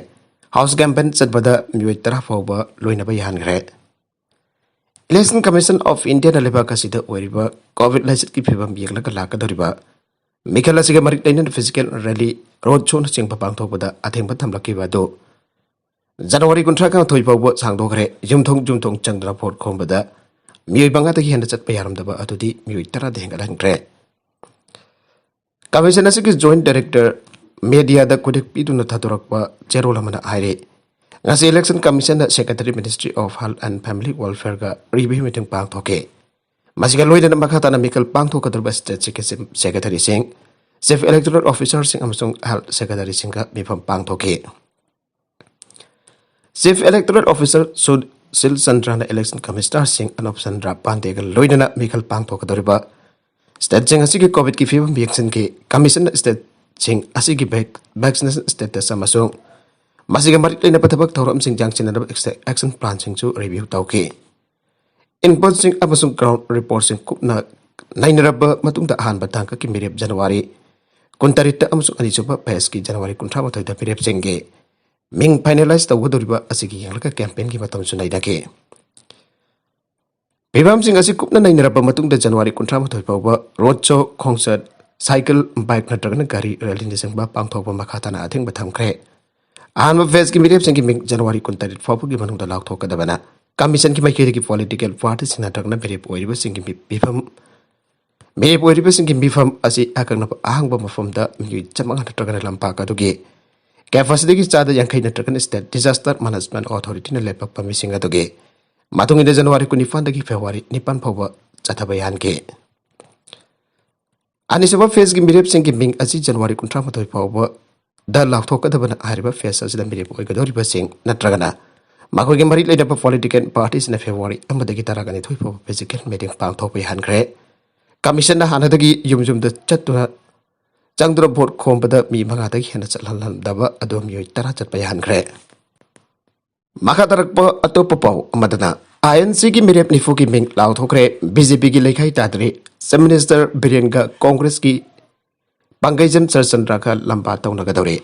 House campaign ꯆꯠꯄꯗ ꯃꯤꯑꯣꯏ ꯇꯔꯥ ꯐꯥꯎꯕ ꯂꯣꯏꯅꯕ ꯌꯥꯍꯟꯈ꯭ꯔꯦ꯫ Election Commission of Indiaꯅ ꯂꯩꯕꯥꯛ ꯑꯁꯤꯗ ꯑꯣꯏꯔꯤꯕ COVID ꯂꯥꯏꯆꯠꯀꯤ ꯐꯤꯕꯝ ꯌꯦꯡꯂꯒ ꯂꯥꯛꯀꯗꯧꯔꯤꯕ ꯃꯤꯈꯜ ꯑꯁꯤꯒ ꯃꯔꯤ ꯂꯩꯅꯅ physical rally, road showꯅꯆꯤꯡꯕ ꯄꯥꯡꯊꯣꯛꯄꯗ ꯑꯊꯤꯡꯕ ꯊꯝꯂꯛꯈꯤꯕ ꯑꯗꯨ January ꯀꯨꯟꯊ꯭ꯔꯥ ꯃꯥꯊꯣꯏ ꯐꯥꯎꯕ ꯁꯥꯡꯗꯣꯛꯈ꯭ꯔꯦ꯫ ꯌꯨꯝꯊꯣꯡ ꯌꯨꯝꯊꯣꯡ ꯆꯪꯗꯨꯅ vote ꯈꯣꯝꯕꯗ ꯃꯤꯑꯣꯏ ꯃꯉꯥꯗꯒꯤ ꯍꯦꯟꯅ ꯆꯠꯄ ꯌꯥꯔꯝꯗꯕ ꯑꯗꯨꯗꯤ ꯃꯤꯑꯣꯏ ꯇꯔꯥꯗ ꯍꯦꯟꯒꯠꯍꯟꯈ꯭ꯔꯦ꯫ ꯀꯃꯤꯁꯟ ꯑꯁꯤꯒꯤ ꯖꯣꯏꯟꯠ ꯗꯥꯏꯔꯦꯛꯇꯔ ꯃꯦꯗꯤꯌꯥꯗ ꯈꯨꯗꯤꯛ ꯄꯤꯗꯨꯅ ꯊꯥꯗꯣꯔꯛꯄ ꯆꯦꯔꯣꯜ ꯑꯃꯅ ꯍꯥꯏꯔꯤ, ꯉꯁꯤ ꯏꯂꯦꯛꯁꯟ ꯀꯃꯤꯁꯟꯅ secretary, ministry of health and family ꯋꯦꯜꯐꯤꯌꯔꯒ ꯔꯤꯚ꯭ꯌꯨ ꯃꯤꯇꯤꯡ ꯄꯥꯡꯊꯣꯛꯈꯤ꯫ ꯃꯁꯤꯒ ꯂꯣꯏꯅꯅ ꯃꯈꯥ ꯇꯥꯅ ꯃꯤꯈꯜ ꯄꯥꯡꯊꯣꯛꯀꯗꯧꯔꯤꯕ ꯁ꯭ꯇꯦꯠꯁꯤꯡꯒꯤ ꯆꯤꯐ ꯁꯦꯀ꯭ꯔꯦꯇꯔꯤꯁꯤꯡ, ꯆꯤꯐ ꯏꯂꯦꯛꯇꯣꯔꯦꯜ ꯑꯣꯐꯤꯁꯥꯔꯁꯤꯡ ꯑꯃꯁꯨꯡ ꯍꯦꯜꯊ ꯁꯦꯀ꯭ꯔꯦꯇꯔꯤꯁꯤꯡꯒ ꯃꯤꯐꯝ ꯄꯥꯡꯊꯣꯛꯈꯤ꯫ ꯆꯤꯐ ꯏꯂꯦꯛꯇꯣꯔꯦꯜ ꯑꯣꯐꯤꯁꯥꯔ ꯁꯨ-, ꯁꯨꯁꯤꯜ ꯆꯟꯗ꯭ꯔꯅ ꯏꯂꯦꯛꯁꯟ ꯀꯃꯤꯁꯅꯔꯁꯤꯡ ꯑꯅꯣꯞ ꯆꯟꯗ꯭ꯔ ꯄꯥꯟꯗꯦꯒ ꯂꯣꯏꯅꯅ ꯃꯤꯈꯜ ꯄꯥꯡꯊꯣꯛꯀꯗꯧꯔꯤꯕ ꯁ꯭ꯇꯦꯠꯁꯤꯡ ꯑꯁꯤꯒꯤ ꯀꯣꯚꯤꯗꯀꯤ ꯐꯤꯕꯝ ꯌꯦꯡꯁꯤꯟꯈꯤ꯫ ꯀꯃꯤꯁꯟꯅ ꯁ꯭ꯇꯦꯠꯁꯤꯡ ꯑꯁꯤꯒꯤ ꯚꯦꯛ-, ꯚꯦꯛꯁꯤꯅꯦꯁꯟ ꯁ꯭ꯇꯦꯇꯁ ꯑꯃꯁꯨꯡ ꯃꯁꯤꯒ ꯃꯔꯤ ꯂꯩꯅꯕ ꯊꯕꯛ ꯊꯧꯔꯝꯁꯤꯡ ꯌꯥꯡꯁꯤꯟꯅꯅꯕ ꯑꯦꯛꯁ-, ꯑꯦꯛꯁꯟ ꯄ꯭ꯂꯥꯟꯁꯤꯡꯁꯨ ꯔꯤꯚ꯭ꯌꯨ ꯇꯧꯈꯤ꯫ ꯏꯟꯄꯨꯠꯁꯤꯡ ꯑꯃꯁꯨꯡ ꯒ꯭ꯔꯥꯎꯟ ꯔꯤꯄꯣꯔꯠꯁꯤꯡ ꯀꯨꯞꯅ ꯅꯩꯅꯔꯕ ꯃꯇꯨꯡꯗ ꯑꯍꯥꯟꯕ ꯇꯥꯡꯀꯛꯀꯤ ꯃꯤꯔꯦꯞ ꯖꯅꯋꯥꯔꯤ ꯀꯨꯟꯇꯔꯦꯠꯇ ꯑꯃꯁꯨꯡ ꯑꯅꯤꯁꯨꯕ ꯐꯦꯖꯀꯤ ꯖꯅꯋꯥꯔꯤ ꯀꯨꯟꯊ꯭ꯔꯥ ꯃꯥꯊꯣꯏꯗ ꯃꯤꯔꯦꯞꯁꯤꯡꯒꯤ ꯃꯤꯡ ꯐꯥꯏꯅꯦꯂꯥꯏꯖ ꯇꯧꯒꯗꯧꯔꯤꯕ ꯑꯁꯤꯒꯤ ꯌꯦꯡꯂꯒ ꯀꯦꯝꯄꯦꯟꯒꯤ ꯃꯇꯝꯁꯨ ꯅꯩꯅꯈꯤ꯫ ꯐꯤꯕꯝꯁꯤꯡ ꯑꯁꯤ ꯀꯨꯞꯅ ꯅꯩꯅꯔꯕ ꯃꯇꯨꯡꯗ ꯖꯅꯋꯥꯔꯤ ꯀꯨꯟꯊ꯭ꯔꯥ ꯃꯥꯊꯣꯏ ꯐꯥꯎꯕ ꯔꯣꯗ ꯁꯣ, ꯈꯣꯡꯆꯠ, ꯁꯥꯏꯀꯜ, ꯕꯥꯏꯛ ꯅꯠꯇ꯭ꯔꯒꯅ ꯒꯥꯔꯤ ꯔꯦꯂꯤꯅꯆꯤꯡꯕ ꯄꯥꯡꯊꯣꯛꯄ ꯃꯈꯥ ꯇꯥꯅ ꯑꯊꯤꯡꯕ ꯊꯝꯈ꯭ꯔꯦ꯫ ꯑꯍꯥꯟꯕ ꯐꯦꯖꯀꯤ ꯃꯤꯔꯦꯞꯁꯤꯡꯒꯤ ꯃꯤꯡ ꯖꯅꯋꯥꯔꯤ ꯀꯨꯟꯇꯔꯦꯠ ꯐꯥꯎꯕꯒꯤ ꯃꯅꯨꯡꯗ ꯂꯥꯎꯊꯣꯛꯀꯗꯕꯅ ꯀꯃꯤꯁꯟꯒꯤ ꯃꯥꯏꯀꯩꯗꯒꯤ ꯄꯣꯂꯤꯇꯤꯀꯦꯜ ꯄꯥꯔꯇꯤꯁꯤꯡ ꯅꯠꯇ꯭ꯔꯒꯅ ꯃꯤꯔꯦꯞ ꯑꯣꯏꯔꯤꯕꯁꯤꯡꯒꯤ ꯃꯤ-, ꯃꯤꯐꯝ, ꯃꯤꯔꯦꯞ ꯑꯣꯏꯔꯤꯕꯁꯤꯡꯒꯤ ꯃꯤꯐꯝ ꯑꯁꯤ ꯑꯀꯛꯅꯕ ꯑꯍꯥꯡꯕ ꯃꯐꯝꯗ ꯃꯤꯑꯣꯏ ꯆꯥꯝꯃꯉꯥ ꯅꯠꯇ꯭ꯔꯒꯅ ꯂꯝꯄꯥꯛ ꯑꯗꯨꯒꯤ ꯀꯦꯄꯥꯁꯤꯇꯤꯒꯤ ꯆꯥꯗ ꯌꯥꯡꯈꯩ ꯅꯠꯇ꯭ꯔꯒꯅ ꯁ꯭ꯇꯦꯠ ꯗꯤꯖꯥꯁꯇꯔ ꯃꯦꯅꯦꯖꯃꯦꯟꯠ ꯑꯣꯊꯣꯔꯤꯇꯤꯅ ꯂꯦꯞꯄꯛꯄ ꯃꯤꯁꯤꯡ ꯑꯗꯨꯒꯤ ꯃꯇꯨꯡ ꯏꯟꯅ ꯖꯅꯋꯥꯔꯤ ꯀꯨꯟꯅꯤꯄꯥꯟꯗꯒꯤ ꯐꯦꯕ꯭ꯔꯨꯋꯥꯔꯤ ꯅꯤꯄꯥꯟ ꯐꯥꯎꯕ ꯆꯠꯊꯕ ꯌꯥꯍꯟꯈꯤ꯫ ꯑꯅꯤꯁꯨꯕ ꯐꯦꯖꯀꯤ ꯃꯤꯔꯦꯞꯁꯤꯡꯒꯤ ꯃꯤꯡ ꯑꯁꯤ ꯖꯅꯋꯥꯔꯤ ꯀꯨꯟꯊ꯭ꯔꯥ ꯃꯥꯊꯣꯏ ꯐꯥꯎꯕꯗ ꯂꯥꯎꯊꯣꯛꯀꯗꯕꯅ ꯍꯥꯏꯔꯤꯕ ꯐꯦꯖ ꯑꯁꯤꯗ ꯃꯤꯔꯦꯞ ꯑꯣꯏꯒꯗꯧꯔꯤꯕꯁꯤꯡ ꯅꯠꯇ꯭ꯔꯒꯅ ꯃꯈꯣꯏꯒꯤ ꯃꯔꯤ ꯂꯩꯅꯕ ꯄꯣꯂꯤꯇꯤꯀꯦꯜ ꯄꯥꯔꯇꯤꯁꯤꯡꯅ ꯐꯦꯕ꯭ꯔꯨꯋꯥꯔꯤ ꯑꯃꯗꯒꯤ ꯇꯔꯥꯒ ꯅꯤꯊꯣꯏ ꯐꯥꯎꯕ ꯐꯤꯖꯤꯀꯦꯜ ꯃꯤꯇꯤꯡ ꯄꯥꯡꯊꯣꯛꯄ ꯌꯥꯍꯟꯈ꯭ꯔꯦ꯫ ꯀꯃꯤꯁꯟꯅ ꯍꯥꯟꯅꯗꯒꯤ ꯌꯨꯝ ꯌꯨꯝꯗ ꯆꯠꯇꯨꯅ ꯆꯪꯗꯨꯅ ꯚꯣꯠ ꯈꯣꯝꯕꯗ ꯃꯤ ꯃꯉꯥꯗꯒꯤ ꯍꯦꯟꯅ ꯆꯠꯍꯜꯂꯝꯗꯕ ꯑꯗꯨ ꯃꯤꯑꯣꯏ ꯇꯔꯥ ꯆꯠꯄ ꯌꯥꯍꯟꯈ꯭ꯔꯦ꯫ ꯃꯈꯥ ꯇꯥꯔꯛꯄ ꯑꯇꯣꯞꯄ ꯄꯥꯎ ꯑꯃꯗꯅ, ꯑꯥꯏ ꯑꯦꯟ ꯁꯤꯒꯤ ꯃꯤꯔꯦꯞ ꯅꯤꯐꯨꯒꯤ ꯃꯤꯡ ꯂꯥꯎꯊꯣꯛꯈ꯭ꯔꯦ꯫ ꯕꯤ ꯖꯦ ꯄꯤꯒꯤ ꯂꯩꯈꯥꯏ ꯇꯥꯗ꯭ꯔꯤ꯫ ꯆꯤꯐ ꯃꯤꯅꯤꯁꯇꯔ ꯕꯤꯔꯦꯟꯒ ꯀꯣꯡꯒ꯭ꯔꯦꯁꯀꯤ ꯄꯥꯡꯒꯩꯖꯝ ꯁꯔꯠꯆꯟꯗ꯭ꯔꯒ ꯂꯝꯕꯥ ꯇꯧꯅꯒꯗꯧꯔꯤ꯫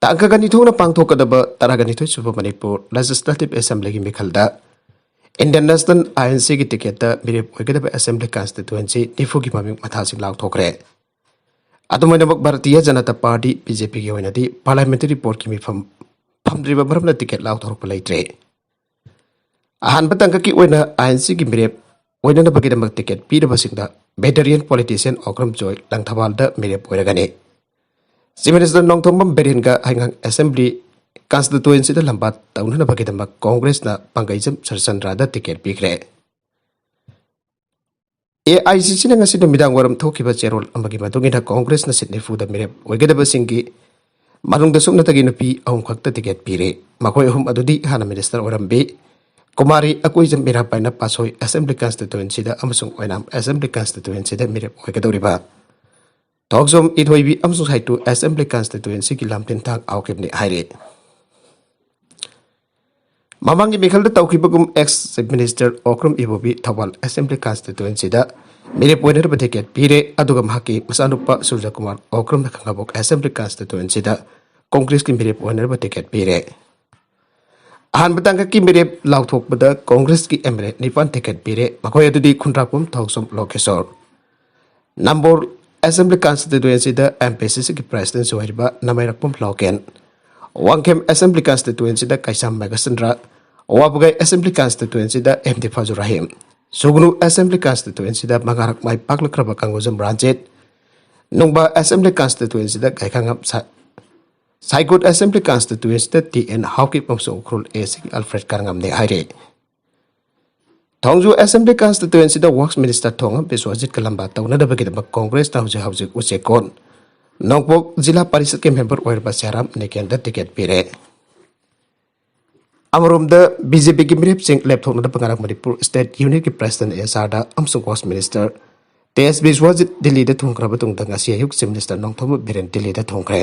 ꯇꯥꯡ ꯀꯨꯟꯅꯤꯊꯣꯏꯅ ꯄꯥꯡꯊꯣꯛꯀꯗꯕ ꯇꯔꯥꯒ ꯅꯤꯊꯣꯏ ꯁꯨꯕ ꯃꯅꯤꯄꯨꯔ ꯂꯦꯖꯤꯁꯂꯦꯇꯤꯚ ꯑꯦꯁꯦꯝꯕ꯭ꯂꯤꯒꯤ ꯃꯤꯈꯜꯗ ꯏꯟꯗꯤꯌꯟ ꯅꯦꯁꯅꯦꯜ ꯑꯥꯏ ꯑꯦꯟ ꯁꯤꯒꯤ ꯇꯤꯀꯦꯠꯇ ꯃꯤꯔꯦꯞ ꯑꯣꯏꯒꯗꯕ ꯑꯦꯁꯦꯝꯕ꯭ꯂꯤ ꯀꯟꯁꯇꯤꯇ꯭ꯋꯦꯟꯁꯤ ꯅꯤꯐꯨꯒꯤ ꯃꯃꯤꯡ ꯃꯊꯥꯁꯤꯡ ꯂꯥꯎꯊꯣꯛꯈ꯭ꯔꯦ꯫ ꯑꯗꯨꯝ ꯑꯣꯏꯅꯃꯛ, Bharatiya Janata party, B J ꯄꯤꯒꯤ ꯑꯣꯏꯅꯗꯤ ꯄꯥꯔꯂꯤꯌꯥꯃꯦꯟꯇꯔꯤ ꯕꯣꯔꯗꯀꯤ ꯃꯤꯐꯝ ꯐꯝꯗ꯭ꯔꯤꯕ ꯃꯔꯝꯅ ꯇꯤꯀꯦꯠ ꯂꯥꯎꯊꯣꯔꯛꯄ ꯂꯩꯇ꯭ꯔꯦ꯫ ꯑꯍꯥꯟꯕ ꯇꯥꯡꯀꯛꯀꯤ ꯑꯣꯏꯅ ꯑꯥꯏ ꯑꯦꯟ ꯁꯤꯒꯤ ꯃꯤꯔꯦꯞ ꯑꯣꯏꯅꯅꯕꯒꯤꯗꯃꯛ ꯇꯤꯀꯦꯠ ꯄꯤꯔꯕꯁꯤꯡꯗ ꯚꯦꯇꯔꯤꯌꯟ ꯄꯣꯂꯤꯇꯤꯁꯤꯌꯥꯟ ꯑꯣꯀ꯭ꯔꯝ ꯖꯣꯏ ꯂꯪꯊꯕꯥꯜꯗ ꯃꯤꯔꯦꯞ ꯑꯣꯏꯔꯒꯅꯤ꯫ ꯆꯤꯐ ꯃꯤꯅꯤꯁꯇꯔ ꯅꯣꯡꯊꯣꯝꯕꯝ ꯕꯤꯔꯦꯟꯒ ꯍꯩꯉꯥꯡ ꯑꯦꯁꯦꯝꯕ꯭ꯂꯤ ꯀꯟꯁꯇꯤꯇꯨꯌꯦꯟꯁꯤꯗ ꯂꯝꯕꯥ ꯇꯧꯅꯅꯕꯒꯤꯗꯃꯛ ꯀꯣꯡꯒ꯭ꯔꯦꯁꯅ ꯄꯥꯡꯒꯩꯖꯝ ꯁꯔꯆꯟꯗ꯭ꯔꯗ ꯇꯤꯀꯦꯠ ꯄꯤꯈ꯭ꯔꯦ꯫ ꯑꯦ ꯑꯥꯏ ꯁꯤ ꯁꯤꯅ ꯉꯁꯤ ꯅꯨꯃꯤꯗꯥꯡ ꯋꯥꯏꯔꯝ ꯊꯣꯛꯈꯤꯕ ꯆꯦꯔꯣꯜ ꯑꯃꯒꯤ ꯃꯇꯨꯡ ꯏꯟꯅ ꯀꯣꯡꯒ꯭ꯔꯦꯁꯅ ꯁꯤꯠ ꯅꯤꯐꯨꯗ ꯃꯤꯔꯦꯞ ꯑꯣꯏꯒꯗꯕꯁꯤꯡꯒꯤ ꯃꯅꯨꯡꯗ ꯁꯨꯞꯅꯇꯒꯤ ꯅꯨꯄꯤ ꯑꯍꯨꯝ ꯈꯛꯇ ꯇꯤꯀꯦꯠ ꯄꯤꯔꯦ꯫ ꯃꯈꯣꯏ ꯑꯍꯨꯝ ꯑꯗꯨꯗꯤ ꯍꯥꯟꯅ ꯃꯤꯅꯤꯁꯇꯔ ꯑꯣꯏꯔꯝꯕꯤ ꯀꯨꯃꯥꯔꯤ ꯑꯀꯣꯏꯖꯝ ꯃꯤꯔꯥꯕꯥꯏꯅ ꯄꯥꯁꯣꯏ ꯑꯦꯁꯦꯝꯕ꯭ꯂꯤ ꯀꯟꯁꯇꯤꯇꯨꯌꯦꯟꯁꯤꯗ ꯑꯃꯁꯨꯡ ꯑꯣꯏꯅꯥꯝ ꯑꯦꯁꯦꯝꯕ꯭ꯂꯤ ꯀꯟꯁꯇꯤꯇꯨꯌꯦꯟꯁꯤꯗ ꯃꯤꯔꯦꯞ ꯑꯣꯏꯒꯗꯧꯔꯤꯕ ꯊꯣꯛꯆꯣꯝ ꯏꯊꯣꯏꯕꯤ ꯑꯃꯁꯨꯡ ꯁꯥꯏꯇꯨ ꯑꯦꯁꯦꯝꯕ꯭ꯂꯤ ꯀꯟꯁꯇꯤꯇꯨꯌꯦꯟꯁꯤꯒꯤ ꯂꯝ ꯇꯤꯟꯊꯥꯡ ꯍꯧꯈꯤꯕꯅꯤ ꯍꯥꯏꯔꯤ꯫ ꯃꯃꯥꯡꯒꯤ ꯃꯤꯈꯜꯗ ꯇꯧꯈꯤꯕꯒꯨꯝ ex chief minister Okram Ibobi Thoubal assembly ꯀꯟꯁꯇꯤꯇꯨꯌꯦꯟꯁꯤꯗ ꯃꯤꯔꯦꯞ ꯑꯣꯏꯅꯅꯕ ꯇꯤꯀꯦꯠ ꯄꯤꯔꯦ, ꯑꯗꯨꯒ ꯃꯍꯥꯛꯀꯤ ꯃꯆꯥꯅꯨꯄꯥ ꯁꯨꯔꯖ ꯀꯨꯃꯥꯔ ꯑꯣꯀ꯭ꯔꯝꯅ ꯈꯥꯉꯕꯣꯛ ꯑꯦꯁꯦꯝꯕ꯭ꯂꯤ ꯀꯟꯁꯇꯤꯇꯨꯌꯦꯟꯁꯤꯗ ꯀꯣꯡꯒ꯭ꯔꯦꯁꯀꯤ ꯃꯤꯔꯦꯞ ꯑꯣꯏꯅꯅꯕ ꯇꯤꯀꯦꯠ ꯄꯤꯔꯦ꯫ ꯑꯍꯥꯟꯕ ꯇꯥꯡꯀꯛꯀꯤ ꯃꯤꯔꯦꯞ ꯂꯥꯎꯊꯣꯛꯄꯗ ꯀꯣꯡꯒ꯭ꯔꯦꯁꯀꯤ ꯑꯦꯝ ꯑꯦꯜ ꯑꯦ ꯅꯤꯄꯥꯟ ꯇꯤꯀꯦꯠ ꯄꯤꯔꯦ꯫ ꯃꯈꯣꯏ ꯑꯗꯨꯗꯤ ꯈꯨꯟꯗ꯭ꯔꯥꯛꯄꯝ ꯊꯣꯛꯆꯣꯝ ꯂꯣꯀꯦꯁꯣꯔ, ꯅꯝꯕꯣꯜ ꯑꯦꯁꯦꯝꯕ꯭ꯂꯤ ꯀꯟꯁꯇꯤꯇꯨꯌꯦꯟꯁꯤꯗ ꯑꯦꯝ ꯄꯤ ꯁꯤ ꯁꯤꯒꯤ ꯄ꯭ꯔꯦꯁꯤꯗꯦꯟꯁꯨ ꯑꯣꯏꯔꯤꯕ ꯅꯃꯩꯔꯛꯄꯝ ꯂꯣꯀꯦꯟ, ꯋꯥꯡꯈꯦꯝ ꯑꯦꯁꯦꯝꯕ꯭ꯂꯤ ꯀꯟꯁꯇꯤꯇꯨꯌꯦꯟꯁꯤꯗ ꯀꯩꯁꯥꯝ ꯃꯦꯘꯆꯟꯗ꯭ꯔ, ꯋꯥꯕꯒꯥꯏ assembly ꯀꯟꯁꯇꯤꯇꯨꯌꯦꯟꯁꯤꯗ M D ꯐꯖꯨ Rahim, ꯁꯨꯒꯅꯨ assembly ꯀꯟꯁꯇꯤꯇꯨꯌꯦꯟꯁꯤꯗ ꯃꯉꯥꯔꯛ ꯃꯥꯏ ꯄꯥꯛꯂꯛꯈ꯭ꯔꯕ ꯀꯪꯒꯨꯖꯝ ꯔꯥꯟꯖꯤꯠ, ꯅꯨꯡꯕ ꯑꯦꯁꯦꯝꯕ꯭ꯂꯤ ꯀꯟꯁꯇꯤꯇꯨꯌꯦꯟꯁꯤꯗ ꯒꯥꯏꯈꯥꯉꯝ ꯁꯥ-, ꯁꯥꯏꯒꯣꯠ ꯑꯦꯁꯦꯝꯕ꯭ꯂꯤ ꯀꯟꯁꯇꯤꯇꯨꯌꯦꯟꯁꯤꯗ ꯇꯤ ꯑꯦꯟ ꯍꯥꯎꯀꯤꯞ ꯑꯃꯁꯨꯡ ꯎꯈ꯭ꯔꯨꯜ ꯑꯦ ꯁꯤꯒꯤ ꯑꯜꯐ꯭ꯔꯦꯗ ꯀꯥꯔꯉꯝꯅꯤ ꯍꯥꯏꯔꯤ꯫ ꯊꯣꯡꯖꯨ ꯑꯦꯁꯦꯝꯕ꯭ꯂꯤ ꯀꯟꯁꯇꯤꯇꯨꯌꯦꯟꯁꯤꯗ ꯋꯥꯔꯛꯁ ꯃꯤꯅꯤꯁꯇꯔ ꯊꯣꯉꯝ ꯕꯤꯁ꯭ꯋꯖꯤꯠꯀ ꯂꯝꯕꯥ ꯇꯧꯅꯅꯕꯒꯤꯗꯃꯛ ꯀꯣꯡꯒ꯭ꯔꯦꯁꯅ ꯍꯧꯖꯤꯛ ꯍꯧꯖꯤꯛ ꯎꯆꯦꯛꯀꯣꯟ ꯅꯣꯡꯄꯣꯛ ꯖꯤꯂꯥ ꯄꯔꯤꯁꯠꯀꯤ ꯃꯦꯝꯕꯔ ꯑꯣꯏꯔꯕ ꯁꯤꯌꯥꯔꯥꯝ ꯅꯤꯀꯦꯟꯗ ꯇꯤꯀꯦꯠ ꯄꯤꯔꯦ꯫ ꯑꯃꯔꯣꯝꯗ ꯕꯤ ꯖꯦ ꯄꯤꯒꯤ ꯃꯤꯔꯦꯞꯁꯤꯡ ꯂꯦꯞꯊꯣꯛꯅꯅꯕ ꯉꯔꯥꯡ ꯃꯅꯤꯄꯨꯔ ꯁ꯭ꯇꯦꯠ ꯌꯨꯅꯤꯠꯀꯤ ꯄ꯭ꯔꯦꯁꯤꯗꯦꯟꯠ ꯑꯦꯁ ꯑꯥꯔꯗ ꯑꯃꯁꯨꯡ ꯋꯥꯔꯛꯁ ꯃꯤꯅꯤꯁꯇꯔ ꯇꯤ ꯑꯦꯁ ꯕꯤꯁ꯭ꯋꯖꯤꯠ ꯗꯤꯜꯂꯤꯗ ꯊꯨꯡꯈ꯭ꯔꯕ ꯇꯨꯡꯗ ꯉꯁꯤ ꯑꯌꯨꯛ ꯆꯤꯐ ꯃꯤꯅꯤꯁꯇꯔ ꯅꯣꯡꯊꯣꯝꯕꯝ ꯕꯤꯔꯦꯟ ꯗꯤꯜꯂꯤꯗ ꯊꯨꯡꯈ꯭ꯔꯦ꯫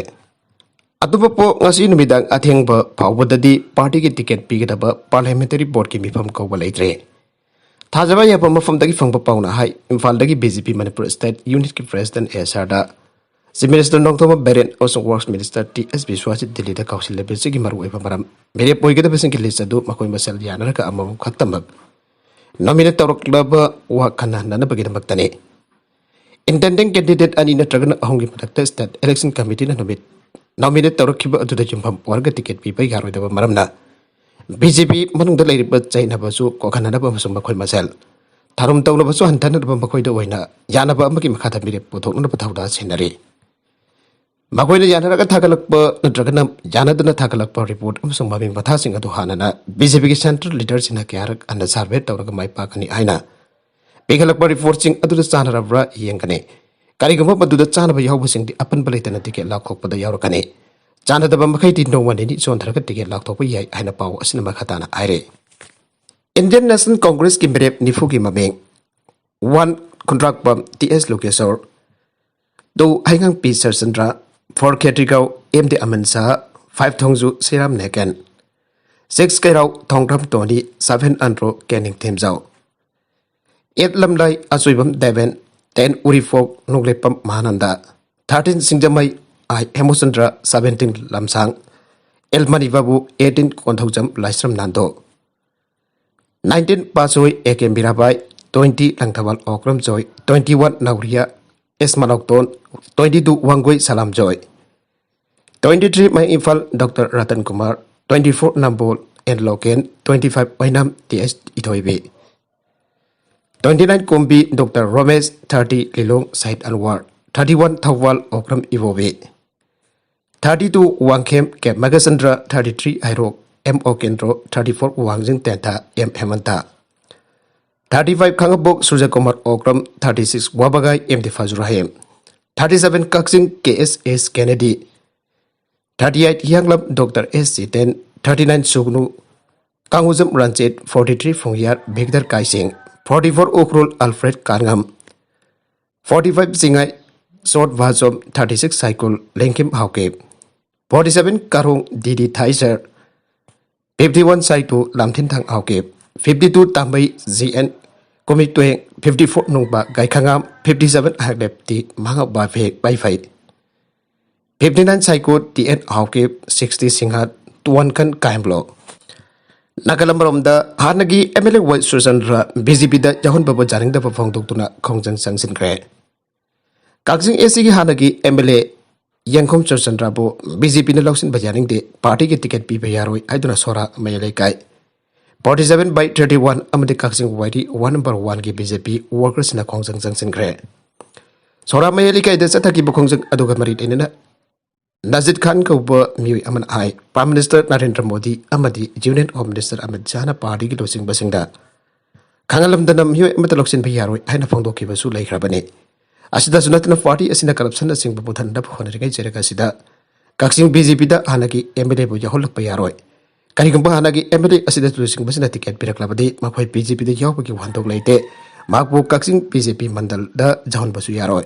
ꯑꯗꯨꯕꯨ ꯉꯁꯤ ꯅꯨꯃꯤꯗꯥꯡ ꯑꯊꯦꯡꯕ ꯐꯥꯎꯕꯗꯗꯤ ꯄꯥꯔꯇꯤꯒꯤ ꯇꯤꯀꯦꯠ ꯄꯤꯒꯗꯕ ꯄꯥꯔꯂꯤꯌꯥꯃꯦꯟꯇꯔꯤ ꯕꯣꯔꯗꯀꯤ ꯃꯤꯐꯝ ꯀꯧꯕ ꯂꯩꯇ꯭ꯔꯦ꯫ ꯊꯥꯖꯕ ꯌꯥꯕ ꯃꯐꯝꯗꯒꯤ ꯐꯪꯕ ꯄꯥꯎꯅ ꯍꯥꯏ, ꯏꯝꯐꯥꯜꯗꯒꯤ B J P Manipur state ꯌꯨꯅꯤꯠꯀꯤ president ꯑꯦꯁ ꯑꯥꯔꯗ ꯆꯤꯐ ꯃꯤꯅꯤꯁꯇꯔ ꯅꯣꯡꯊꯣꯝꯕꯝ ꯕꯤꯔꯦꯟ ꯑꯃꯁꯨꯡ ꯋꯥꯔꯛꯁ ꯃꯤꯅꯤꯁꯇꯔ ꯇꯤ ꯑꯦꯁ ꯕꯤꯁ꯭ꯋꯖꯤꯠ ꯗꯤꯜꯂꯤꯗ ꯀꯥꯎꯁꯤꯜꯂꯕꯁꯤꯒꯤ ꯃꯔꯨꯑꯣꯏꯕ ꯃꯔꯝ, ꯃꯤꯔꯦꯞ ꯑꯣꯏꯒꯗꯕꯁꯤꯡꯒꯤ ꯂꯤꯁ ꯑꯗꯨ ꯃꯈꯣꯏ ꯃꯁꯦꯜ ꯌꯥꯅꯔꯒ ꯑꯃꯃꯝ ꯈꯛꯇꯃꯛ ꯅꯣꯃꯤꯅꯦꯠ ꯇꯧꯔꯛꯂꯕ ꯋꯥ ꯈꯟꯅꯍꯟꯅꯅꯕꯒꯤꯗꯃꯛꯇꯅꯤ꯫ ꯏꯟꯇꯦꯟꯗꯤꯡ ꯀꯦꯟꯗꯤꯗꯦꯠ ꯑꯅꯤ ꯅꯠꯇ꯭ꯔꯒꯅ ꯑꯍꯨꯝꯒꯤ ꯃꯊꯛꯇ ꯁ꯭ꯇꯦꯠ ꯏꯂꯦꯛꯁꯟ ꯀꯃꯤꯇꯤꯅ ꯅꯨꯃꯤꯠ ꯅꯣꯃꯤꯅꯦꯠ ꯇꯧꯔꯛꯈꯤꯕ ꯑꯗꯨꯗ ꯌꯨꯝꯐꯝ ꯑꯣꯏꯔꯒ ꯇꯤꯀꯦꯠ ꯄꯤꯕ ꯌꯥꯔꯣꯏꯗꯕ ꯃꯔꯝꯅ ꯕꯤ ꯖꯦ ꯄꯤ ꯃꯅꯨꯡꯗ ꯂꯩꯔꯤꯕ ꯆꯩꯅꯕꯁꯨ ꯀꯣꯛꯍꯟꯅꯅꯕ ꯑꯃꯁꯨꯡ ꯃꯈꯣꯏ ꯃꯁꯦꯜ ꯊꯥꯔꯨꯝ ꯇꯧꯅꯕꯁꯨ ꯍꯟꯊꯅꯅꯕ ꯃꯈꯣꯏꯗ ꯑꯣꯏꯅ ꯌꯥꯅꯕ ꯑꯃꯒꯤ ꯃꯈꯥꯗ ꯃꯤꯔꯦꯞ ꯄꯨꯊꯣꯛꯅꯅꯕ ꯊꯧꯗꯥꯡ ꯁꯤꯟꯅꯔꯤ꯫ ꯃꯈꯣꯏꯅ ꯌꯥꯅꯔꯒ ꯊꯥꯒꯠꯂꯛꯄ ꯅꯠꯇ꯭ꯔꯒꯅ ꯌꯥꯅꯗꯅ ꯊꯥꯒꯠꯂꯛꯄ ꯔꯤꯄꯣꯔꯠ ꯑꯃꯁꯨꯡ ꯃꯃꯤ ꯃꯊꯥꯁꯤꯡ ꯑꯗꯨ ꯍꯥꯟꯅꯅ ꯕꯤ ꯖꯦ ꯄꯤꯒꯤ ꯁꯦꯟꯇ꯭ꯔꯦꯜ ꯂꯤꯗꯔꯁꯤꯡꯅ ꯀꯌꯥꯔꯛ ꯍꯟꯅ ꯁꯔꯚꯦ ꯇꯧꯔꯒ ꯃꯥꯏ ꯄꯥꯛꯀꯅꯤ ꯍꯥꯏꯅ ꯄꯤꯈꯠꯂꯛꯄ ꯔꯤꯄꯣꯔꯠꯁꯤꯡ ꯑꯗꯨꯗ ꯆꯥꯟꯅꯔꯕ꯭ꯔꯥ ꯌꯦꯡꯒꯅꯤ꯫ ꯀꯔꯤꯒꯨꯝꯕ ꯃꯗꯨꯗ ꯆꯥꯟꯅꯕ ꯌꯥꯎꯕꯁꯤꯡꯗꯤ ꯑꯄꯟꯕ ꯂꯩꯇꯅ ꯇꯤꯀꯦꯠ ꯂꯥꯎꯊꯣꯛꯄꯗ ꯌꯥꯎꯔꯛꯀꯅꯤ꯫ ꯆꯥꯟꯅꯗꯕ ꯃꯈꯩꯗꯤ ꯅꯣꯡꯃ ꯅꯤꯅꯤ ꯆꯣꯟꯊꯔꯒ ꯇꯤꯀꯦꯠ ꯂꯥꯎꯊꯣꯛꯄ ꯌꯥꯏ ꯍꯥꯏꯅ ꯄꯥꯎ ꯑꯁꯤꯅ ꯃꯈꯥ ꯇꯥꯅ ꯍꯥꯏꯔꯤ꯫ ꯏꯟꯗꯤꯌꯟ ꯅꯦꯁꯅꯦꯜ ꯀꯣꯡꯒ꯭ꯔꯦꯁꯀꯤ ꯃꯤꯔꯦꯞ ꯅꯤꯐꯨꯒꯤ ꯃꯃꯤꯡ: one, Khundrakpam T S Lokeshwar. Two, ꯍꯩꯉꯥꯡꯄꯤ Sarachandra. Four, Khetrigao M D Amin Shah. Five, Thongju Siram Neken. Six, Keirao Thongram Tony. Seven, Andro Keningthemjao. Eight, Lamlai Achouibam Deven. Ten, Uripok Nongleppam Mahanand. Thirteen, Singjamei I Hemochandra. Seventeen, Lamsang L Mani Babu. Eighteen, Konthoujam Laisram Nando. Nineteen, Patsoi A K Mirabai. Twenty, Langthabal Okram Joy. Twenty one, Naoriya S Manaoton. Twenty two, Wangoi Salam Joy. Twenty three, Mayai Imphal doctor Ratan Kumar. Twenty four, Nambol N Loken. Twenty five, Oinam T S Ithoibi. Twenty nine, Kombi doctor Romesh. Thirty, Lilong Shahid Anwar. Thirty one, Thoubal Okram Ibobi. Thirty two, Wangkhem K Meghachandra. Thirty three, Heirok M O Kendro. Thirty four, Wangjing Tentha M Hemant. Thirty five, Khangabok Surjakumar Okram. Thirty six, Wabagai M D Fajur Rahim. Thirty seven, Kakching K S S Kennedy. Thirty eight, ꯍꯤꯌꯥꯡꯂꯝ doctor S Jiten. Thirty nine, Sugnu Kangujam Ranjit. Forty three, Phungyar Victor Keishing. Forty four, Ukhrul Alfred Kangam. Forty five, Chingai ꯁꯣꯔꯠ Vashum. Thirty six, Saikul ꯂꯦꯡꯈꯤꯝ Haokip. Forty seven, Karong D D Thaisii. Fifty one, Saitu Lamthinthang Haokip. Fifty two, Tamei G N Kumitueng. Fifty four, Nungba Gaikhangam. Fifty seven, ꯍꯥꯏꯔꯛꯂꯦꯞꯇꯤ ꯃꯍꯥꯛ ꯕꯥꯐꯦ ꯄꯥꯏꯐꯩ꯫ Fifty nine, Saikot T N Haokip. Sixty, Singhat ꯇꯨꯋꯥꯟꯈꯟ ꯀꯥꯏꯝꯂꯣ꯫ ꯅꯥꯒꯥꯂꯝ ꯃꯔꯣꯝꯗ ꯍꯥꯟꯅꯒꯤ M L A Y Surchandra B J ꯄꯤꯗ ꯌꯥꯎꯍꯟꯕꯕꯨ ꯌꯥꯅꯤꯡꯗꯕ ꯐꯣꯡꯗꯣꯛꯇꯨꯅ ꯈꯣꯡꯖꯪ ꯆꯪꯁꯤꯟꯈ꯭ꯔꯦ꯫ ꯀꯛꯆꯤꯡ ꯑꯦ ꯁꯤꯒꯤ ꯍꯥꯟꯅꯒꯤ ꯑꯦꯝ ꯑꯦꯜ ꯑꯦ ꯌꯦꯡꯈꯣꯝ ꯆꯨꯔꯆꯟꯗ꯭ꯔꯕꯨ ꯕꯤ ꯖꯦ ꯄꯤꯅ ꯂꯧꯁꯤꯟꯕ ꯌꯥꯅꯤꯡꯗꯦ, ꯄꯥꯔꯇꯤꯒꯤ ꯇꯤꯀꯦꯠ ꯄꯤꯕ ꯌꯥꯔꯣꯏ ꯍꯥꯏꯗꯨꯅ ꯁꯣꯔꯥ ꯃꯌꯥꯏ ꯂꯩꯀꯥꯏ forty seven by thirty one ꯑꯃꯗꯤ ꯀꯛꯆꯤꯡ ꯋꯥꯏꯔꯤ ward number one ꯒꯤ ꯕꯤ ꯖꯦ ꯄꯤ ꯋꯥꯔꯀꯔꯁꯤꯡꯅ ꯈꯣꯡꯖꯪ ꯆꯪꯁꯤꯟꯈ꯭ꯔꯦ꯫ ꯁꯣꯔꯥ ꯃꯌꯥꯏ ꯂꯩꯀꯥꯏꯗ ꯆꯠꯊꯈꯤꯕ ꯈꯣꯡꯖꯪ ꯑꯗꯨꯒ ꯃꯔꯤ ꯂꯩꯅꯅ ꯅꯥꯖꯤꯠ ꯈꯥꯟ ꯀꯧꯕ ꯃꯤꯑꯣꯏ ꯑꯃꯅ ꯍꯥꯏ, ꯄ꯭ꯔꯥꯏꯝ ꯃꯤꯅꯤꯁꯇꯔ ꯅꯔꯦꯟꯗ꯭ꯔ ꯃꯣꯗꯤ ꯑꯃꯗꯤ ꯌꯨꯅꯤꯌꯟ ꯍꯣꯝ ꯃꯤꯅꯤꯁꯇꯔ ꯑꯃꯤꯠ ꯁꯥꯍꯅ ꯄꯥꯔꯇꯤꯒꯤ ꯂꯨꯆꯤꯡꯕꯁꯤꯡꯗ ꯈꯪꯍꯜꯂꯝꯗꯅ ꯃꯤꯑꯣꯏ ꯑꯃꯠꯇ ꯂꯧꯁꯤꯟꯕ ꯌꯥꯔꯣꯏ ꯍꯥꯏꯅ ꯐꯣꯡꯗꯣꯛꯈꯤꯕꯁꯨ ꯂꯩꯈ꯭ꯔꯕꯅꯤ꯫ ꯑꯁꯤꯗꯁꯨ ꯅꯠꯇꯅ ꯄꯥꯔꯇꯤ ꯑꯁꯤꯅ ꯀꯔꯞꯁꯟꯅꯆꯤꯡꯕ ꯃꯨꯊꯠꯅꯕ ꯍꯣꯠꯅꯔꯤꯉꯩ ꯆꯩꯔꯛ ꯑꯁꯤꯗ ꯀꯛꯆꯤꯡ ꯕꯤ ꯖꯦ ꯄꯤꯗ ꯍꯥꯟꯅꯒꯤ ꯑꯦꯝ ꯑꯦꯜ ꯑꯦꯕꯨ ꯌꯥꯎꯍꯜꯂꯛꯄ ꯌꯥꯔꯣꯏ꯫ ꯀꯔꯤꯒꯨꯝꯕ ꯍꯥꯟꯅꯒꯤ ꯑꯦꯝ ꯑꯦꯜ ꯑꯦ ꯑꯁꯤꯗ ꯂꯨꯆꯤꯡꯕꯁꯤꯅ ꯇꯤꯀꯦꯠ ꯄꯤꯔꯛꯂꯕꯗꯤ ꯃꯈꯣꯏ ꯕꯤ ꯖꯦ ꯄꯤꯗ ꯌꯥꯎꯕꯒꯤ ꯋꯥꯍꯟꯊꯣꯛ ꯂꯩꯇꯦ꯫ ꯃꯍꯥꯛꯄꯨ ꯀꯛꯆꯤꯡ ꯕꯤ ꯖꯦ ꯄꯤ ꯃꯟꯗꯜꯗ ꯌꯥꯎꯍꯟꯕꯁꯨ ꯌꯥꯔꯣꯏ꯫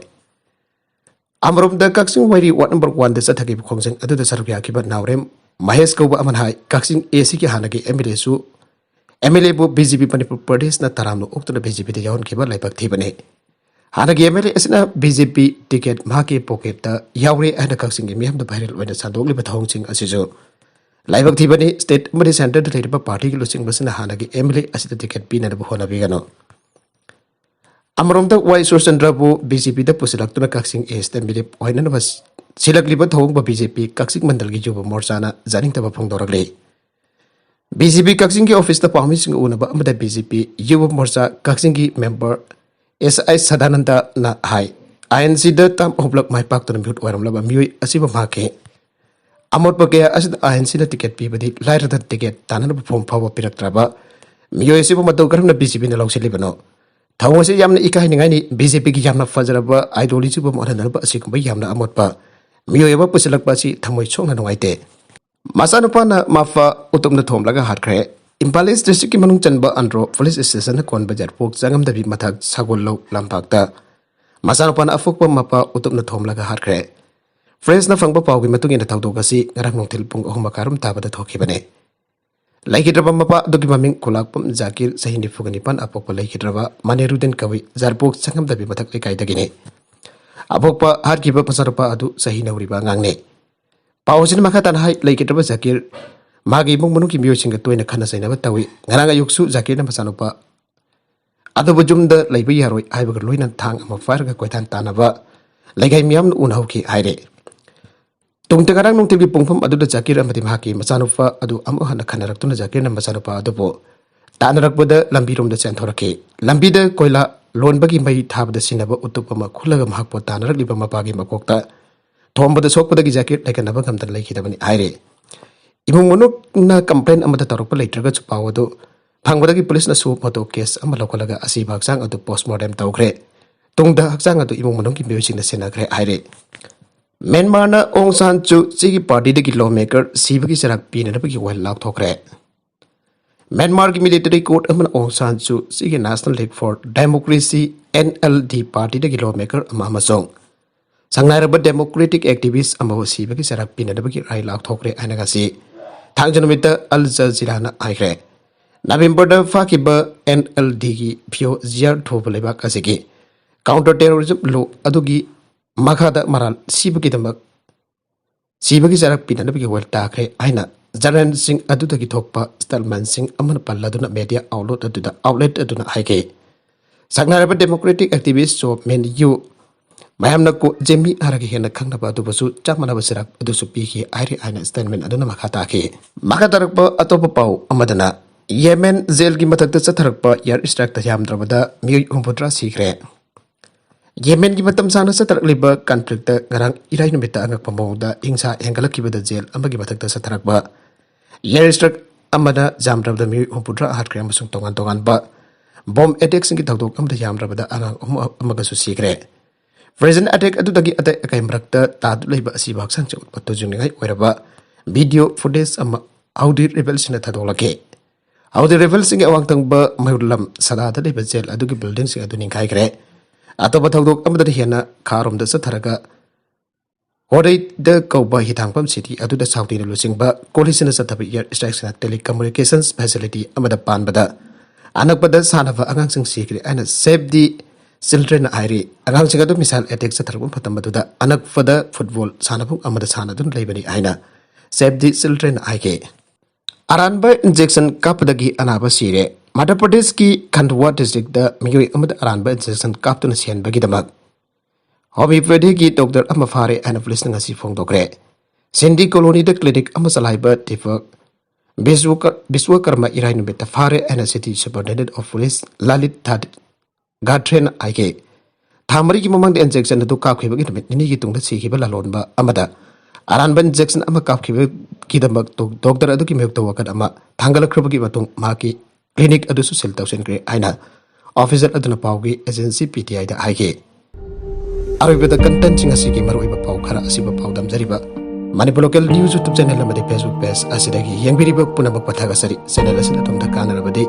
ꯑꯃꯔꯣꯝꯗ ꯀꯛꯆꯤꯡ ꯋꯥꯏꯔꯤ ꯋꯥꯔꯗ ꯅꯝꯕꯔ ꯋꯥꯟꯗ ꯆꯠꯊꯈꯤꯕ ꯈꯣꯡꯖꯪ ꯑꯗꯨꯗ ꯁꯔꯨꯛ ꯌꯥꯈꯤꯕ ꯅꯥꯎꯔꯦꯝ ꯃꯍꯦꯁ ꯀꯧꯕ ꯑꯃꯅ ꯍꯥꯏ, ꯀꯛꯆꯤꯡ ꯑꯦ ꯁꯤꯒꯤ ꯍꯥꯟꯅꯒꯤ ꯑꯦꯝ ꯑꯦꯜ ꯑꯦꯁꯨ ꯑꯦꯝ ꯑꯦꯜ ꯑꯦꯕꯨ ꯕꯤ ꯖꯦ ꯄꯤ ꯃꯅꯤꯄꯨꯔ ꯄ꯭ꯔꯗꯦꯁꯅ ꯇꯔꯥꯝꯅ ꯑꯣꯛꯇꯨꯅ ꯕꯤ ꯖꯦ ꯄꯤꯗ ꯌꯥꯎꯍꯟꯈꯤꯕ ꯂꯥꯏꯕꯛ ꯊꯤꯕꯅꯤ꯫ ꯍꯥꯟꯅꯒꯤ ꯑꯦꯝ ꯑꯦꯜ ꯑꯦ ꯑꯁꯤꯅ ꯕꯤ ꯖꯦ ꯄꯤ ꯇꯤꯀꯦꯠ ꯃꯍꯥꯛꯀꯤ ꯄꯣꯀꯦꯠꯇ ꯌꯥꯎꯔꯦ ꯍꯥꯏꯅ ꯀꯛꯆꯤꯡꯒꯤ ꯃꯤꯌꯥꯝꯗ ꯚꯥꯏꯔꯦꯜ ꯑꯣꯏꯅ ꯁꯟꯗꯣꯛꯂꯤꯕ ꯊꯧꯑꯣꯡꯁꯤꯡ ꯑꯁꯤꯁꯨ ꯂꯥꯏꯕꯛ ꯊꯤꯕꯅꯤ꯫ ꯁ꯭ꯇꯦꯠ ꯑꯃꯗꯤ ꯁꯦꯟꯇꯔꯗ ꯂꯩꯔꯤꯕ ꯄꯥꯔꯇꯤꯒꯤ ꯂꯨꯆꯤꯡꯕꯁꯤꯅ ꯍꯥꯟꯅꯒꯤ ꯑꯦꯝ ꯑꯦꯜ ꯑꯦ ꯑꯁꯤꯗ ꯇꯤꯀꯦꯠ ꯄꯤꯅꯅꯕ ꯍꯣꯠꯅꯕꯤꯒꯅꯨ꯫ ꯑꯃꯔꯣꯝꯗ ꯋꯥꯏ ꯁꯨꯔꯆꯟꯗ꯭ꯔꯕꯨ ꯕꯤ ꯖꯦ ꯄꯤꯗ ꯄꯨꯁꯤꯜꯂꯛꯇꯨꯅ ꯀꯛꯆꯤꯡ ꯑꯦꯁꯇ ꯃꯤꯔꯦꯞ ꯑꯣꯏꯅꯅꯕ ꯁꯤꯜꯂꯛꯂꯤꯕ ꯊꯧꯑꯣꯡꯕ ꯕꯤ ꯖꯦ ꯄꯤ ꯀꯛꯆꯤꯡ ꯃꯟꯗꯜꯒꯤ ꯌꯨꯕ ꯃꯣꯔꯆꯥꯅ ꯌꯥꯅꯤꯡꯗꯕ ꯐꯣꯡꯗꯣꯔꯛꯂꯤ꯫ ꯕꯤ ꯖꯦ ꯄꯤ ꯀꯛꯆꯤꯡꯒꯤ ꯑꯣꯐꯤꯁꯇ ꯄꯥꯎꯃꯤꯁꯤꯡꯒ ꯎꯅꯕ ꯑꯃꯗ ꯕꯤ ꯖꯦ ꯄꯤ ꯌꯨꯕ ꯃꯣꯔꯆꯥ ꯀꯛꯆꯤꯡꯒꯤ member S I ꯁꯗꯥꯅꯟꯗꯅ high, I and ꯁꯤꯗ ꯇꯥꯝ ꯑꯍꯨꯝꯂꯛ ꯃꯥꯏ ꯄꯥꯛꯇꯨꯅ ꯃꯤꯍꯨꯠ ꯑꯣꯏꯔꯝꯂꯕ ꯃꯤꯑꯣꯏ ꯑꯁꯤꯕꯨ ꯃꯍꯥꯛꯀꯤ ꯑꯃꯣꯠꯄ ꯀꯌꯥ ꯑꯁꯤꯗ ꯑꯥꯏ ꯑꯦꯟ ꯁꯤꯅ ꯇꯤꯀꯦꯠ ꯄꯤꯕꯗꯤ ꯂꯥꯏꯔꯗꯅ ꯇꯤꯀꯦꯠ ꯇꯥꯟꯅꯅꯕ ꯐꯣꯝ ꯐꯥꯎꯕ ꯄꯤꯔꯛꯇ꯭ꯔꯕ ꯃꯤꯑꯣꯏ ꯑꯁꯤꯕꯨ ꯃꯇꯧ ꯀꯔꯝꯅ ꯕꯤ ꯖꯦ ꯄꯤꯅ ꯂꯧꯁꯤꯜꯂꯤꯕꯅꯣ? ꯊꯧꯑꯣꯡ ꯑꯁꯤ ꯌꯥꯝꯅ ꯏꯀꯥꯏꯅꯤꯡꯉꯥꯏꯅꯤ꯫ ꯕꯤ ꯖꯦ ꯄꯤꯒꯤ ꯌꯥꯝꯅ ꯐꯖꯔꯕ ideology ꯕꯨ ꯃꯨꯠꯍꯟꯅꯅꯕ ꯑꯁꯤꯒꯨꯝꯕ ꯌꯥꯝꯅ ꯑꯃꯣꯠꯄ ꯃꯤꯑꯣꯏ ꯑꯃ ꯄꯨꯁꯤꯜꯂꯛꯄ ꯑꯁꯤ ꯊꯃꯣꯏ ꯁꯣꯛꯅ ꯅꯨꯡꯉꯥꯏꯇꯦ꯫ ꯃꯆꯥꯅꯨꯄꯥꯅ ꯃꯄꯥ ꯎꯇꯨꯞꯅ ꯊꯣꯝꯂꯒ ꯍꯥꯠꯈ꯭ꯔꯦ꯫ ꯏꯝꯐꯥꯜ ꯏꯁ ꯗꯤꯁꯇ꯭ꯔꯤꯛꯀꯤ ꯃꯅꯨꯡ ꯆꯟꯕ ꯑꯟꯗ꯭ꯔꯣ ꯄꯨꯂꯤꯁ ꯁ꯭ꯇꯦꯁꯟꯅ ꯀꯣꯟꯕ ꯌꯥꯏꯔꯤꯄꯣꯛ ꯆꯪꯉꯝꯗꯕꯤ ꯃꯊꯛ ꯁꯒꯣꯜ ꯂꯧ ꯂꯝꯄꯥꯛꯇ ꯃꯆꯥꯅꯨꯄꯥꯅ ꯑꯄꯣꯛꯄ ꯃꯄꯥ ꯎꯇꯨꯞꯅ ꯊꯣꯝꯂꯒ ꯍꯥꯠꯈ꯭ꯔꯦ꯫ ꯄ꯭ꯔꯦꯁꯅ ꯐꯪꯕ ꯄꯥꯎꯒꯤ ꯃꯇꯨꯡ ꯏꯟꯅ ꯊꯧꯗꯣꯛ ꯑꯁꯤ ꯉꯔꯥꯡ ꯅꯨꯡꯊꯤꯜ ꯄꯨꯡ ꯑꯍꯨꯝ ꯃꯈꯥꯏꯔꯣꯝ ꯇꯥꯕꯗ ꯊꯣꯛꯈꯤꯕꯅꯤ꯫ ꯂꯩꯈꯤꯗ꯭ꯔꯕ ꯃꯄꯥ ꯑꯗꯨꯒꯤ ꯃꯃꯤꯡ ꯈꯨꯂꯥꯛꯄꯝ ꯖꯥꯀꯤꯔ, ꯆꯍꯤ ꯅꯤꯐꯨꯒ ꯅꯤꯄꯥꯟ, ꯑꯄꯣꯛꯄ ꯂꯩꯈꯤꯗ꯭ꯔꯕ ꯃꯅꯦꯔꯨꯗꯤꯟ ꯀꯧꯏ, ꯌꯥꯏꯔꯤꯄꯣꯛ ꯆꯪꯉꯝꯗꯕꯤ ꯃꯊꯛ ꯂꯩꯀꯥꯏꯗꯒꯤꯅꯤ꯫ ꯑꯄꯣꯛꯄ ꯍꯥꯠꯈꯤꯕ ꯃꯆꯥꯅꯨꯄꯥ ꯑꯗꯨ ꯆꯍꯤ ꯅꯧꯔꯤꯕ ꯑꯉꯥꯡꯅꯤ꯫ ꯄꯥꯎ ꯑꯁꯤꯅ ꯃꯈꯥ ꯇꯥꯅ ꯍꯥꯏ, ꯂꯩꯈꯤꯗ꯭ꯔꯕ ꯖꯥꯀꯤꯔ ꯃꯥꯒꯤ ꯏꯃꯨꯡ ꯃꯅꯨꯡꯒꯤ ꯃꯤꯑꯣꯏꯁꯤꯡꯒ ꯇꯣꯏꯅ ꯈꯠꯅ ꯆꯩꯅꯕ ꯇꯧꯏ꯫ ꯉꯔꯥꯡ ꯑꯌꯨꯛꯁꯨ ꯖꯥꯀꯤꯔꯅ ꯃꯆꯥꯅꯨꯄꯥ ꯑꯗꯨꯕꯨ ꯌꯨꯝꯗ ꯂꯩꯕ ꯌꯥꯔꯣꯏ ꯍꯥꯏꯕꯒ ꯂꯣꯏꯅꯅ ꯊꯥꯡ ꯑꯃ ꯄꯥꯏꯔꯒ ꯀꯣꯏꯇꯥꯟ ꯇꯥꯟꯅꯕ ꯂꯩꯀꯥꯏ ꯃꯤꯌꯥꯝꯅ ꯎꯅꯍꯧꯈꯤ ꯍꯥꯏꯔꯦ꯫ ꯇꯨꯡꯗ ꯉꯔꯥꯡ ꯅꯨꯡꯊꯤꯜꯒꯤ ꯄꯨꯡꯐꯝ ꯑꯗꯨꯗ ꯖꯥꯀꯤꯔ ꯑꯃꯗꯤ ꯃꯍꯥꯛꯀꯤ ꯃꯆꯥꯅꯨꯄꯥ ꯑꯗꯨ ꯑꯃꯨꯛ ꯍꯟꯅ ꯈꯟꯅꯔꯛꯇꯨꯅ ꯖꯥꯀꯤꯔꯅ ꯃꯆꯥꯅꯨꯄꯥ ꯑꯗꯨꯕꯨ ꯇꯥꯟꯅꯔꯛꯄꯗ ꯂꯝꯕꯤꯔꯣꯝꯗ ꯆꯦꯟꯊꯣꯔꯛꯈꯤ꯫ ꯂꯝꯕꯤꯗ ꯀꯣꯏꯂꯥ ꯂꯣꯟꯕꯒꯤ ꯃꯩ ꯊꯥꯕꯗ ꯁꯤꯖꯤꯟꯅꯕ ꯎꯇꯨꯞ ꯑꯃ ꯈꯨꯜꯂꯒ ꯃꯍꯥꯛꯄꯨ ꯇꯥꯟꯅꯔꯛꯂꯤꯕ ꯃꯄꯥꯒꯤ ꯃꯀꯣꯛꯇ ꯊꯣꯝꯕꯗ ꯁꯣꯛꯄꯗꯒꯤ ꯖꯥꯀꯤꯔ ꯂꯩꯈꯠꯅꯕ ꯉꯝꯗꯅ ꯂꯩꯈꯤꯗꯕꯅꯤ ꯍꯥꯏꯔꯤ꯫ ꯏꯃꯨꯡ ꯃꯅꯨꯡꯅ complaint ꯑꯃꯠꯇ ꯇꯧꯔꯛꯄ ꯂꯩꯇ꯭ꯔꯒꯁꯨ ꯄꯥꯎ ꯑꯗꯨ ꯐꯪꯕꯗꯒꯤ ꯄꯨꯂꯤꯁꯅ suo motu case ꯑꯃ ꯂꯧꯈꯠꯂꯒ ꯑꯁꯤꯕ ꯍꯛꯆꯥꯡ ꯑꯗꯨ postmortem ꯇꯧꯈ꯭ꯔꯦ꯫ ꯇꯨꯡꯗ ꯍꯛꯆꯥꯡ ꯑꯗꯨ ꯏꯃꯨꯡ ꯃꯅꯨꯡꯒꯤ ꯃꯤꯑꯣꯏꯁꯤꯡꯅ ꯁꯤꯟꯅꯈ꯭ꯔꯦ ꯍꯥꯏꯔꯤ꯫ ꯃ꯭ꯌꯥꯟꯃꯥꯔꯅ ꯑꯣꯡ ꯁꯥꯟ ꯁꯨ ꯆꯤꯒꯤ ꯄꯥꯔꯇꯤꯗꯒꯤ lawmaker ꯁꯤꯕꯒꯤ ꯆꯩꯔꯥꯛ ꯄꯤꯅꯅꯕꯒꯤ ꯋꯥꯔꯦꯞ ꯂꯥꯎꯊꯣꯛꯈ꯭ꯔꯦ꯫ ꯃ꯭ꯌꯥꯟꯃꯥꯔꯒꯤ military court ꯑꯃꯅ ꯑꯣꯡ ꯁꯥꯟ ꯁꯨ ꯆꯤꯒꯤ National League for Democracy, N L D, ꯄꯥꯔꯇꯤꯗꯒꯤ lawmaker ꯑꯃ ꯑꯃꯁꯨꯡ ꯁꯪꯅꯥꯏꯔꯕ democratic activist ꯑꯃꯕꯨ ꯁꯤꯕꯒꯤ ꯆꯩꯔꯥꯛ ꯄꯤꯅꯅꯕꯒꯤ ꯔꯥꯏ ꯂꯥꯎꯊꯣꯛꯈ꯭ꯔꯦ ꯍꯥꯏꯅ ꯉꯁꯤ ꯊꯥꯡꯖ ꯅꯨꯃꯤꯠꯇ ꯑꯜ ꯖꯖꯤꯔꯥꯅ ꯍꯥꯏꯈ꯭ꯔꯦ꯫ ꯅꯕꯦꯝꯕꯔꯗ ꯐꯥꯈꯤꯕ N L D ꯒꯤ ꯐꯤꯌꯣ ꯖꯤꯌꯥꯔ ꯊꯨꯕ ꯂꯩꯕꯥꯛ ꯑꯁꯤꯒꯤ counter terrorism law ꯑꯗꯨꯒꯤ ꯃꯈꯥꯗ ꯃꯔꯥꯜ ꯁꯤꯕꯒꯤꯗꯃꯛ ꯁꯤꯕꯒꯤ ꯆꯩꯔꯥꯛ ꯄꯤꯅꯅꯕꯒꯤ ꯋꯥꯔꯦꯞ ꯇꯥꯈ꯭ꯔꯦ ꯍꯥꯏꯅ ꯖꯔꯅꯦꯜꯁꯤꯡ ꯑꯗꯨꯗꯒꯤ ꯊꯣꯛꯄ statement ꯁꯤꯡ ꯑꯃꯅ ꯄꯜꯂꯗꯨꯅ media outlet ꯑꯗꯨꯗ, outlet ꯑꯗꯨꯅ ꯍꯥꯏꯈꯤ꯫ ꯁꯛꯅꯥꯏꯔꯕ democratic activist ꯖꯣ ꯃꯦꯟ ꯌꯨ, ꯃꯌꯥꯝꯅ ꯀꯣ-, ꯖꯦꯃꯤ ꯍꯥꯏꯔꯒ ꯍꯦꯟꯅ ꯈꯪꯅꯕ ꯑꯗꯨꯕꯨꯁꯨ ꯆꯞ ꯃꯥꯟꯅꯕ ꯆꯩꯔꯥꯛ ꯑꯗꯨꯁꯨ ꯄꯤꯈꯤ ꯍꯥꯏꯔꯤ ꯍꯥꯏꯅ statement ꯑꯗꯨꯅ ꯃꯈꯥ ꯇꯥꯈꯤ꯫ ꯃꯈꯥ ꯇꯥꯔꯛꯄ ꯑꯇꯣꯞꯄ ꯄꯥꯎ ꯑꯃꯗꯅ, ꯌꯦꯃꯦꯟ ꯖꯦꯜꯒꯤ ꯃꯊꯛꯇ ꯆꯠꯊꯔꯛꯄ air strike ꯇ ꯌꯥꯝꯗ꯭ꯔꯕꯗ ꯃꯤꯑꯣꯏ ꯍꯨꯝꯐꯨꯇꯔꯥ ꯁꯤꯈ꯭ꯔꯦ꯫ ꯌꯦꯃꯦꯟꯒꯤ ꯃꯇꯝ ꯁꯥꯡꯅ ꯆꯠꯊꯔꯛꯂꯤꯕ conflict ꯇ ꯉꯔꯥꯡ ꯏꯔꯥꯏ ꯅꯨꯃꯤꯠꯇ ꯑꯉꯛꯄ ꯃꯑꯣꯡꯗ ꯍꯤꯡꯁꯥ ꯍꯦꯟꯒꯠꯂꯛꯈꯤꯕꯗ ꯖꯦꯜ ꯑꯃꯒꯤ ꯃꯊꯛꯇ ꯆꯠꯊꯔꯛꯄ air strike ꯑꯃꯅ ꯌꯥꯝꯗ꯭ꯔꯕꯗ ꯃꯤꯑꯣꯏ ꯍꯨꯝꯐꯨꯇꯔꯥ ꯍꯥꯠꯈ꯭ꯔꯦ ꯑꯃꯁꯨꯡ ꯇꯣꯉꯥꯟ ꯇꯣꯉꯥꯟꯕ bomb attack ꯁꯤꯡꯒꯤ ꯊꯧꯗꯣꯛ ꯑꯃꯗ ꯌꯥꯝꯗ꯭ꯔꯕꯗ ꯑꯉꯥꯡ ꯑꯍꯨꯝ ꯑꯃꯒꯁꯨ ꯁꯤꯈ꯭ꯔꯦ꯫ Prison attack ꯑꯗꯨꯗꯒꯤ ꯑꯇꯩ ꯑꯀꯥꯏ ꯃꯔꯛꯇ ꯇꯥꯗꯨꯅ ꯂꯩꯕ ꯑꯁꯤꯕ ꯍꯛꯆꯥꯡꯁꯦ ꯎꯠꯄ ꯇꯨꯖꯨꯡꯅꯤꯡꯉꯥꯏ ꯑꯣꯏꯔꯕ video footage ꯑꯃ Houthi rebel ꯁꯤꯡꯅ ꯊꯥꯗꯣꯛꯂꯛꯈꯤ꯫ Houthi rebel ꯁꯤꯡꯒꯤ ꯑꯋꯥꯡ ꯊꯪꯕ ꯃꯌꯣꯜ ꯂꯝ ꯁꯗꯥꯗ ꯂꯩꯕ ꯖꯦꯜ ꯑꯗꯨꯒꯤ building ꯁꯤꯡ ꯑꯗꯨ ꯅꯤꯡꯈꯥꯏꯈ꯭ꯔꯦ꯫ ꯑꯇꯣꯞꯄ ꯊꯧꯗꯣꯛ ꯑꯃꯗꯅ ꯍꯦꯟꯅ ꯈꯥꯔꯣꯝꯗ ꯆꯠꯊꯔꯒ ꯍꯣꯔꯩꯗ ꯀꯧꯕ ꯍꯤꯊꯥꯡꯐꯝ city ꯑꯗꯨꯗ ꯁꯥꯎꯗꯤꯅ ꯂꯨꯆꯤꯡꯕ coalition ꯅ ꯆꯠꯊꯕ air strike ꯁꯤꯅ telecommunications facility ꯑꯃꯗ ꯄꯥꯟꯕꯗ ꯑꯅꯛꯄꯗ ꯁꯥꯟꯅꯕ ꯑꯉꯥꯡꯁꯤꯡ ꯁꯤꯈ꯭ꯔꯦ ꯍꯥꯏꯅ Save the Children ꯅ ꯍꯥꯏꯔꯤ꯫ ꯑꯉꯥꯡꯁꯤꯡ ꯑꯗꯨ missile attack ꯆꯠꯊꯔꯛꯄ ꯃꯇꯝ ꯑꯗꯨꯗ ꯑꯅꯛꯄꯗ football ꯁꯥꯟꯅꯐꯝ ꯑꯃꯗ ꯁꯥꯟꯅꯗꯨꯅ ꯂꯩꯕꯅꯤ ꯍꯥꯏꯅ Save the Children ꯅ ꯍꯥꯏꯈꯤ꯫ ꯑꯔꯥꯟꯕ injection ꯀꯥꯞꯄꯗꯒꯤ ꯑꯅꯥꯕ ꯁꯤꯔꯦ꯫ ꯃꯙ꯭ꯌ ꯄ꯭ꯔꯗꯦꯁꯀꯤ ꯈꯟꯗꯋꯥ district ꯇ ꯃꯤꯑꯣꯏ ꯑꯃꯗ ꯑꯔꯥꯟꯕ injection ꯀꯥꯞꯇꯨꯅ ꯁꯤꯍꯟꯕꯒꯤꯗꯃꯛ homeopathy ꯒꯤ doctor ꯑꯃ ꯐꯥꯔꯦ ꯍꯥꯏꯅ ꯄꯨꯂꯤꯁꯅ ꯉꯁꯤ ꯐꯣꯡꯗꯣꯛꯈ꯭ꯔꯦ꯫ ꯁꯤꯟꯗꯤ ꯀꯣꯂꯣꯅꯤꯗ ꯀ꯭ꯂꯤꯅꯤꯛ ꯑꯃ ꯆꯂꯥꯏꯕ ꯗꯤꯄꯛ ꯕꯤꯁꯋꯀꯔꯃ ꯏꯔꯥꯏ ꯅꯨꯃꯤꯠꯇ ꯐꯥꯔꯦ ꯍꯥꯏꯅ ꯁꯤꯇꯤ ꯁꯨꯄꯔꯤꯟꯇꯦꯟꯗꯦꯟ ꯑꯣꯐ ꯄꯨꯂꯤꯁ ꯂꯂꯤꯠ ꯒꯥꯊ꯭ꯔꯦꯟ ꯍꯥꯏꯈꯤ꯫ ꯊꯥ ꯃꯔꯤꯒꯤ ꯃꯃꯥꯡꯗ ꯏꯟꯖꯦꯛꯁꯟ ꯑꯗꯨ ꯀꯥꯞꯈꯤꯕꯒꯤ ꯅꯨꯃꯤꯠ ꯅꯤꯅꯤꯒꯤ ꯇꯨꯡꯗ ꯁꯤꯈꯤꯕ ꯂꯥꯂꯣꯟꯕ ꯑꯃꯗ ꯑꯔꯥꯟꯕ ꯏꯟꯖꯦꯛꯁꯟ ꯑꯃ ꯀꯥꯞꯈꯤꯕꯒꯤꯗꯃꯛ ꯗꯣꯛꯇꯔ ꯑꯗꯨꯒꯤ ꯃꯥꯌꯣꯛꯇ ꯋꯥꯀꯠ ꯑꯃ ꯊꯥꯡꯒꯠꯂꯛꯈ꯭ꯔꯕꯒꯤ ꯃꯇꯨꯡ ꯃꯍꯥꯛꯀꯤ ꯀ꯭ꯂꯤꯅꯤꯛ ꯑꯗꯨꯁꯨ ꯁꯤꯜ ꯇꯧꯁꯤꯟꯈ꯭ꯔꯦ ꯍꯥꯏꯅ ꯑꯣꯐꯤꯁꯔ ꯑꯗꯨꯅ ꯄꯥꯎꯒꯤ ꯑꯦꯖꯦꯟꯁꯤ ꯄꯤ ꯇꯤ ꯑꯥꯏꯗ ꯍꯥꯏꯈꯤ꯫ ꯑꯔꯣꯏꯕꯗ ꯀꯟꯇꯦꯟꯁꯤꯡ ꯑꯁꯤꯒꯤ ꯃꯔꯨꯑꯣꯏꯕ ꯄꯥꯎ ꯈꯔ ꯑꯁꯤꯕꯨ ꯄꯥꯎꯗꯝꯖꯔꯤꯕ Manipur local news YouTube channel ꯑꯃꯗꯤ ꯐꯦꯁꯕꯨꯛ ꯄꯦꯖ ꯑꯁꯤꯗꯒꯤ ꯌꯦꯡꯕꯤꯔꯤꯕ ꯄꯨꯝꯅꯃꯛꯄꯨ ꯊꯥꯒꯠꯆꯔꯤ꯫ ꯆꯦꯅꯦꯜ ꯑꯁꯤꯅ ꯑꯗꯣꯝꯗ ꯀꯥꯟꯅꯔꯕꯗꯤ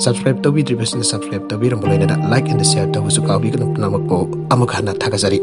ꯁꯕꯁꯀ꯭ꯔꯥꯏꯕ ꯇꯧꯕꯤꯗ꯭ꯔꯤꯕꯁꯤꯡꯅ ꯁꯕꯁꯀ꯭ꯔꯥꯏꯕ ꯇꯧꯕꯤꯔꯝꯕ ꯂꯣꯏꯅꯅ ꯂꯥꯏꯛ ꯑꯦꯟ ꯁꯤꯌꯔ ꯇꯧꯕꯁꯨ ꯀꯥꯎꯕꯤꯒꯅꯨ꯫ ꯄꯨꯝꯅꯃꯛꯄꯨ ꯑꯃꯨꯛ ꯍꯟꯅ ꯊꯥꯒꯠꯆꯔꯤ꯫